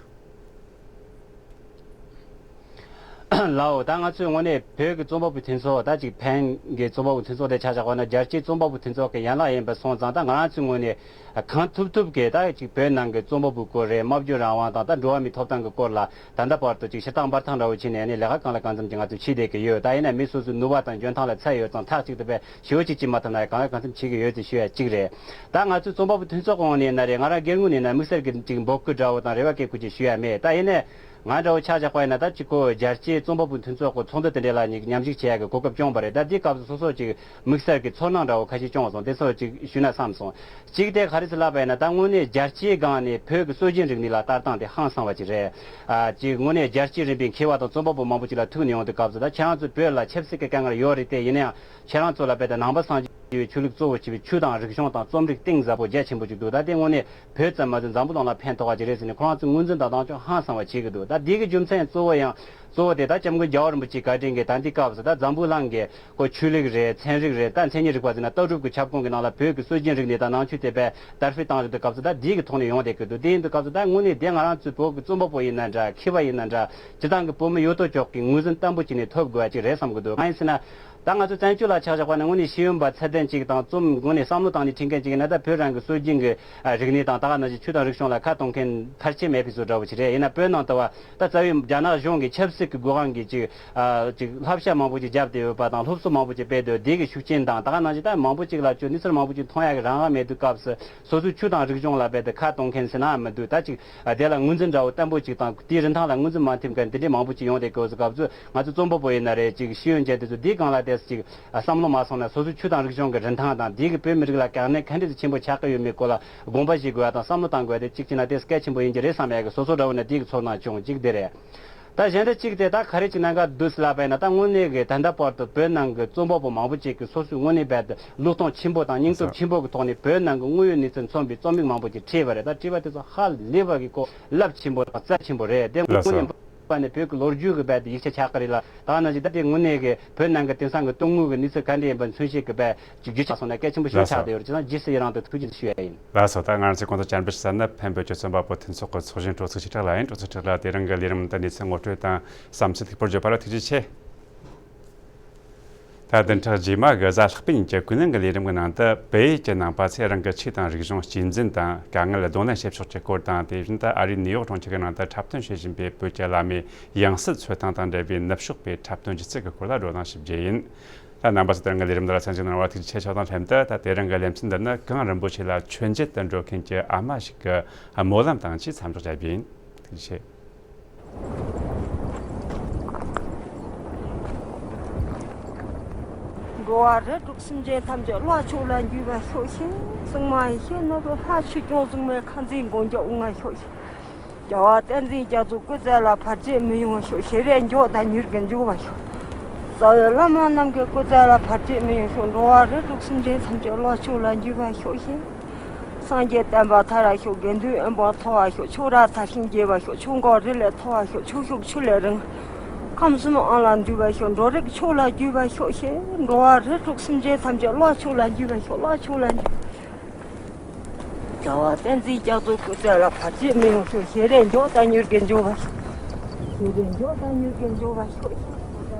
ལའོ། ད་ང་ཚོའི་ངོས་ནས་བོད་ཀྱི་རྩོམ་པ་པོའི་མཐུན་ཚོགས། ད་ཅིག་ཕན་གྱི་རྩོམ་པ་པོའི་མཐུན་ཚོགས་དེ་ཆ་བཞག་པ་ན་རྒྱལ་སྤྱིའི་རྩོམ་པ་པོའི་མཐུན་ཚོགས་ཀྱི་ཡན་ལག་ཡིན་པ་སོང་ཙང་། ད་ང་རང་ཚོའི་ངོས་ནས་གང་ཐུབ་ཐུབ་ཀྱིས་ད་ཅིག་བོད་ནང་གི་རྩོམ་པ་པོའི་སྐོར་རེད། སྨྲ་བརྗོད་རང་དབང་དང་ད་འགྲོ་བ་མིའི་ཐོབ་ཐང་གི་སྐོར་ལ་ད་ལྟ་བར་དུ་ཅིག་ཞུ་དག་འབད་ཐག་འདྲ་བོ་བྱས་ནས་ནི་ལས་ཀ་གང་ལ་གང་འཚམ་ཅིག་ང་ཚོས་བྱས་བསྡད་ཀྱི་ཡོད། ད་ཡིན་ན་མི་སོ་སོའི་ནུས་པ་དང་འཇོན་ཐང་ལ་ཚད་ཡོད་ཙང་ཐག་གཅིག་ཏུ་དཔེ་ཞེ་པོ་ཅིག་བྱེད་མ་ཐུབ་ན་ཡང་གང་ལ་གང་འཚམ་བྱེད་ཀྱི་ཡོད་ཅེས་ཞུ་ཡ་གཅིག་རེད། ད་ང་ཚོའི་རྩོམ་པ་པོ་མཐུན་ཚོགས་ཀྱི་ངོས་ནས་ན་རེད། ང་རང་སྒེར་ངོས་ནས་ན་དམིགས་བསལ་གྱི་ཅིག་འབོད་སྐུལ་འདྲ་བོ་དང་རེ་བ་བསྐྱེད་ཁུལ་ཅིག་ཞུ་ཡ་མེད། ད་ཡིན་ནའི་ང་འདྲ་བོ་ཆ་བཞག་པ་ཡིན་ན་ད་ཅིག་ཁོ་རྒྱལ་སྤྱིའི་རྩོམ་པ་པོའི་མཐུན་ཚོགས་ཀྱི་ཚོགས་འདུ་དེ་འདྲ་ལ་ཉིག་མཉམ་ཞུགས་བྱེད་ཡ་གི་གོ་སྐབས་བྱུང་བ་རེད། ད་དེའི་སྐབས་སུ་སོ་སོ་ཅིག་དམིགས་བསལ་གྱི་ཚོར་སྣང་འདྲ་བོ་ཁ་ཤས་བྱུང་བ་སོང་། དེ་ཚོ་ཅིག་ཞུས་ན་བསམ་སོང་། གཅིག་དེ་ག་རེ་ཟེར་ལབ་པ་ཡིན་ན། ད་དངོས་གནས་རྒྱལ་སྤྱིའི་སྒང་ནས་བོད་ཀྱི་སྲོལ་རྒྱུན་རིག་གནས་ལ་ལྟ་སྟངས་དེ་ཧང་སང་བ་ཅིག་རེད། ཨ་ཅིག་དངོས་གནས་རྒྱལ་སྤྱིའི་རིམ་པའི་མཁས་པ་དང་རྩོམ་པ་པོ་མང་པོ་ཅིག་ལ་ཐུག་ནས་ཡོང་དུས་སྐབས་སུ། ད་ཁྱེད་རང་ཚོ་བོད་ལ་ཆབ་སྲིད་ཀྱི་དཀའ་ངལ་ཡོད་རེད་དེ། ཡིན་ན་ཡང་ཁྱེད་རང་ཚོ་ལ་རྦད་དེ་ནང་པ་སངས་རྒྱས་པའི་ཆོས་ལུགས་གཙོ་བོ་བྱས་པའི་ཆོས་དང་རིག་གཞུང་དང་རྩོམ་རིག་གཏིང་ཟབ་པོ་རྒྱ་ཆེན་པོ་ཅིག་འདུག་ད་དེ་དངོས་གནས་བོད་ཙམ་མ་ཟད་འཛམ་བུ་གླིང་ལ་ཕན་ཐོགས་པ་ཅིག་རེད་ཟེར་ནས་ཁོ་རང་ཚོའི་ངོས་འཛིན་དང་མཐོང་ཆུང་ཧང་སང་བ་བྱེད་ཀྱི་འདུག་ད་དེའི་གི་རྒྱུ་མཚན་གཙོ་བོ་ཡང་གཙོ་བོ་དེ་ད་སྐྱབས་མགོན་རྒྱལ་བ་རིན་པོ་ཆེའི་བཀའ་དྲིན་གྱིས་ད་འདི་སྐབས་སུ་ད་འཛམ་བུ་གླིང་གི་ཁོ་ཆོས་ལུགས་རེད། ཚན་རིག་རེད། ད་མཚན་ཉིད་རིག་པ་ཟེར་ན་ལྟ་གྲུབ་ཀྱི་ཁྱབ་ཁོངས་ཀྱི་ནང་ལ་བོད་ཀྱི་སྲོལ་རྒྱུན་རིག་གནས་དང་ནང་ཆོས་དེ་དཔེ་དར་སྤེལ་བཏང་ཡོད་དུས་སྐབས་སུ། ད་འདིའི་གི་ཐོག་ནས་ཡོང་བསྡད་ཀྱི་འདུག་དེ་ཡིན་དུས་སྐབས་སུ་ད་དངོས་གནས་དེ་ང་རང་ཚོའི་བོད་ཀྱི་རྩོམ་པ་པོ་ཡིན་ན་འདྲ། མཁས་པ་ཡིན་ན་འདྲ། སྤྱིར་བཏང་གི་བོད་མི་ཡོད་དོ་ཅོག་གི་ངོས་འཛིན་བརྟན་པོ་བྱས་ནས་ཐོབ་དགོས་པ་ཅིག་རེད་བསམ་གྱི་འདུག་གང་ཡིན་ཟེར་ན། ད་ང་ཚོ་བཙན་བྱོལ་ལ་ཆ་བཞག་པ་ན་དངོས་གནས་ཤེས་ཡོན་པ་ཚད་ལྡན་ཅིག་དང་རྩོམ་དངོས་གནས་བསམ་བློ་བཏང་ནས་བྲིས་མཁན་ཅིག་ཡིན་ན། ད་བོད་རང་གི་སྲོལ་རྒྱུན་གྱི་ཨ་རིག་གནས་དང་ད་ག་ནང་བཞིན་ཆོས་དང་རིག་གཞུང་ལ་ཁ་གཏོང་མཁན་ཕལ་ཆེར་མེད་པའི་བཟོ་འདྲ་བོ་ཞིག་རེད། ཡིན་ན་བོད་ནང་དུ་བ་ད་རྩ་བའི་རྒྱ་ནག་གཞུང་གི་ཆབ་སྲིད་ཀྱི་སྒོ་ཁང་གིས་ཅིག་ཨ་ཅིག་བསླབ་བྱ་མང་པོ་ཅིག་བརྒྱབ་བསྡད་ཡོད་པ་དང་། སློབ་གསོ་མང་པོ་ཅིག་སྤེལ་བསྡད་ཡོད། དེ་གི་ཤུགས་རྐྱེན་དང་ད་ག་ནང་བཞིན་ད་མང་པོ་ཅིག་ལ་ཅོ་གནས་ཚུལ་མང་པོ་ཅིག་མཐོང་ཡ་གི་རང་དབང་མེད་དུས་སྐབས་སུ། སོ་སོའི་ཆོས་དང་རིག་གཞུང་ལ་རྦད་དེ་ཁ་གཏོང་མཁན་ཟེར་ན་མི་འདུག་ད་ཅིག་ཨ་དེ་ལ་ངོས་འཛིན་འདྲ་བོ་བརྟན་པོ་ཅིག་དང་དེའི་རིན་ཐང་ལ་ངོས་འཛིན་མ་ཐེབས་མཁན་དེ་འདྲའི་མང་པོ་ཅིག་ཡོང་བསྡད་ཀྱི་ཡོད་སྐབས་སུ། ང་ཚོ་རྩོམ་པ་པོ་ཡིན་ན་རེད། ཅིག་ཤེས་ཡོན་ཅན་དེ་ཚོ་དེའི་སྒང་ལ་ཏོག་ཙམ་ཅིག་ཨ་བསམ་བློ་མ་སོང་ན། སོ་སོའི་ཆོས་དང་རིག་གཞུང་གི་རིན་ཐང་དང་དེའི་གི་བོད་མི་རིགས་ལ་གལ་གནད་ག་འདྲ་ཅིག་ཆེན་པོ་ཆགས་ཀྱི་ཡོད་མེད་སྐོར་ལ་དགོངས་པ་བཞེས་དགོས་ཡ་དང་བསམ་བློ་བཏང་དགོས་ཡ་དེ་གཅིག་བྱས་ན་ཏོག་ཙམ་གལ་ཆེན་པོ་ཡིན་གྱི་རེད་བསམ་ཡ་གི་སོ་སོ་འདྲ་བོ་ནས་དེའི་གི་ཚོར་སྣང་བྱུང་། གཅིག་དེ་རེད། ད་གཞན་དག་གཅིག་དེ་ད་ག་རེ་ཅིག་གནད་འགག་འདུག་ཟེར་ལབ་པ་ཡིན་ན། ད་དངོས་གནས་ཀྱི་ད་ལྟ་བར་དུ་བོད་ནང་གི་རྩོམ་པ་པོ་མང་པོ་ཅིག་གིས་སོ་སོའི་དངོས་གནས་རྦད་དེ་བློས་གཏོང་ཆེན་པོ་དང་སྙིང་སྟོབས་ཆེན་པོ་གི་ཐོག་ནས་བོད་ནང་གི་དངོས་ཡོད་གནས་ཚུལ་མཚོན་པའི་རྩོམ་ཡིག་མང་པོ་ཅིག་བྲིས་པ་རེད། ད་བྲིས་པ་དེ་ཚོ་ཧ་ལས་པ་གི་གོ་རླབས་ཆེན་པོ་དང་རྩ་ཆེན་པོ་རེད། དེ་དངོས་གནས་པ་ནས་བོད་ཀྱི་ལོ་རྒྱུས་ཀྱི་རྦད་དེ་ཡིག་ཆ་ཆགས་ཀྱི་རེད་ལ། ད་ག་ནང་བཞིན་ད་དེ་དངོས་གནས་ཀྱི་བོད་ནང་གི་དེང་སང་གི་དོན་དངོས་ཀྱི་གནས་ཚུལ་ག་འདྲ་ཡིན་པ་མཚོན་བྱེད་ཀྱི་རྦད་ཅིག་རྒྱུ་ཆ་སོང་ན་གལ་ཆེན་པོ་ཞིག་ཆགས་བསྡད་ཡོད་རེད། བྱས་ཙང་རྗེས་སུ་ཡི་རང་དུ་ཐུགས་རྗེ་ཆེ་ཞུ་ཡ་ཡིན། ལགས་སོ། ད་ང་རང་ཚོས་གོང་དུ་བཅར་འདྲི་ཞུས་ཚར་ན་ཕན་བོད་ཀྱི་རྩོམ་པ་པོ་མཐུན་ཚོགས་ཀྱི་ཚོགས་གཞོན་དྲུང་ཆེ་ཤེས་གྲགས་ལགས་ཡིན། དྲུང་ཆེ་ཤེས་གྲགས་ལགས། དེ་རིང་གི་ལས་རིམ་འདི་གནས་ཚུལ་ངོ་སྤྲོད་དང་བསམ་ཚུལ་ལེགས་པོར་བརྗོད་པ་ལ་ཐུགས་རྗེ་ཆེ། ད་བདུན་ཕྲག་རྗེས་མ་གི་གཟའ་ལྷག་པའི་ཉིན་གྱི་ཀུན་གླེང་གི་ལས་རིམ་གྱི་ནང་དུ། བལ་ཡུལ་གྱི་ནང་པ་ཚོས་རང་གི་ཆོས་དང་རིག་གཞུང་གཅེས་འཛིན་དང་དཀའ་ངལ་གདོང་ལེན་བྱེད་ཕྱོགས་ཀྱི་སྐོར་དང་། དེ་བཞིན་དུ་ཨ་རིའི་ནིའུ་ཡོག་གྲོང་ཁྱེར་གྱི་ནང་དུ་འཁྲབ་སྟོན་བྱེད་བཞིན་པའི་བོད་ཀྱི་བླ་མའི་ཡང་སྲིད་འཚོལ་སྟངས་དང་འབྲེལ་བའི་ནུབ་ཕྱོགས་པའི་འཁྲབ་སྟོན་གྱི་ཚིག་གི་སྐོར་ལ་བགྲོ་གླེང་ཞིག་བརྒྱུད་ཡིན། ད་རྣམ་པ་ཚོས་དེ་རིང་གི་ལས་རིམ་འདི་ལ་གསན་གཟིགས་གནང་བར་ཐུགས་རྗེ་ཆེ་ཞུ་དང་ལྷན་དུ། ད་དེ་རིང་གི་ལེ་ཚན་འདི་ནི་གངས་རིན་པོ་ཆེ་ལ་མཆོད་མཇལ་དུ་འགྲོ་མཁན་གྱི་ཨ་མ་ཞིག་གི་སྨོན་ལམ་དང་བཅས་མཚམས་འཇོག་བྱ་རྒྱུ་ཡིན། ཐུགས་རྗེ་ཆེ། འགྲོ་བ་རིགས་དྲུག་སེམས་ཅན་ཐམས་ཅད་བླ་མཆོག་ལ་འཇུས་པར་ཤོག་ཤིག་སྲུང་མ་ཡེ་ཤེས་ནོར་བུ་ལྷ་ཆོས་སྐྱོང་སྲུང་མའི་ཁ་འཛིན་མགོན་སྐྱབས་དབུ་མངའ་ཤོག་ཤིག་བྱ་བ་བསྟན་འཛིན་རྒྱ་མཚོའི་སྐུ་ཚེ་ལ་བར་ཆད་མི་ཡོང་བ་ཤོག་ཞལ་རས་མགྱོགས་དང་མྱུར་གྱིས་འཇུག་པ་ཤོག་རྩ་བའི་བླ་མ་རྣམས་ཀྱི་སྐུ་ཚེ་ལ་བར་ཆད་མི་ཡོང་ཤོག་འགྲོ་བ་རིགས་དྲུག་སེམས་ཅན་ཐམས་ཅད་བླ་མཆོག་ལ་འཇུས་པར་ཤོག་ཤིག་སངས་རྒྱས་བསྟན་པ་མཐའ་རུ་ཤོག་དགེ་འདུན་དབེན་པ་མཐོ་བར་ཤོག་ཆོས་ར་དར་ཞིང་རྒྱས་པར་ཤོག་ཆོས་འཁོར་རི་ལས་མཐོ་བར་ཤོག་ཆོས་ཕྱོགས་ཆུ་ལས་རིང་། ཁམས་གསུམ་དབང་ལ་འདུས་པར་ཤོག་འགྲོ་རིགས་མཆོག་ལ་འཇུས་པར་ཤོག་ཤིག་འགྲོ་བ་རིགས་དྲུག་སེམས་ཅན་ཐམས་ཅད་བླ་མཆོག་ལ་འཇུས་པར་ཤོག་བླ་མཆོག་ལ་འཇུས། རྒྱལ་བ་བསྟན་འཛིན་རྒྱ་མཚོ་སྐུ་ཚེ་ལ་བར་ཆད་མི་ཡོང་ཤོག་ཞལ་རས་འཇོག་དང་མྱུར་གྱིས་འཇོག་པར་ཤོག་ཞལ་རས་འཇོག་དང་མྱུར་གྱིས་འཇོག་པར་ཤོག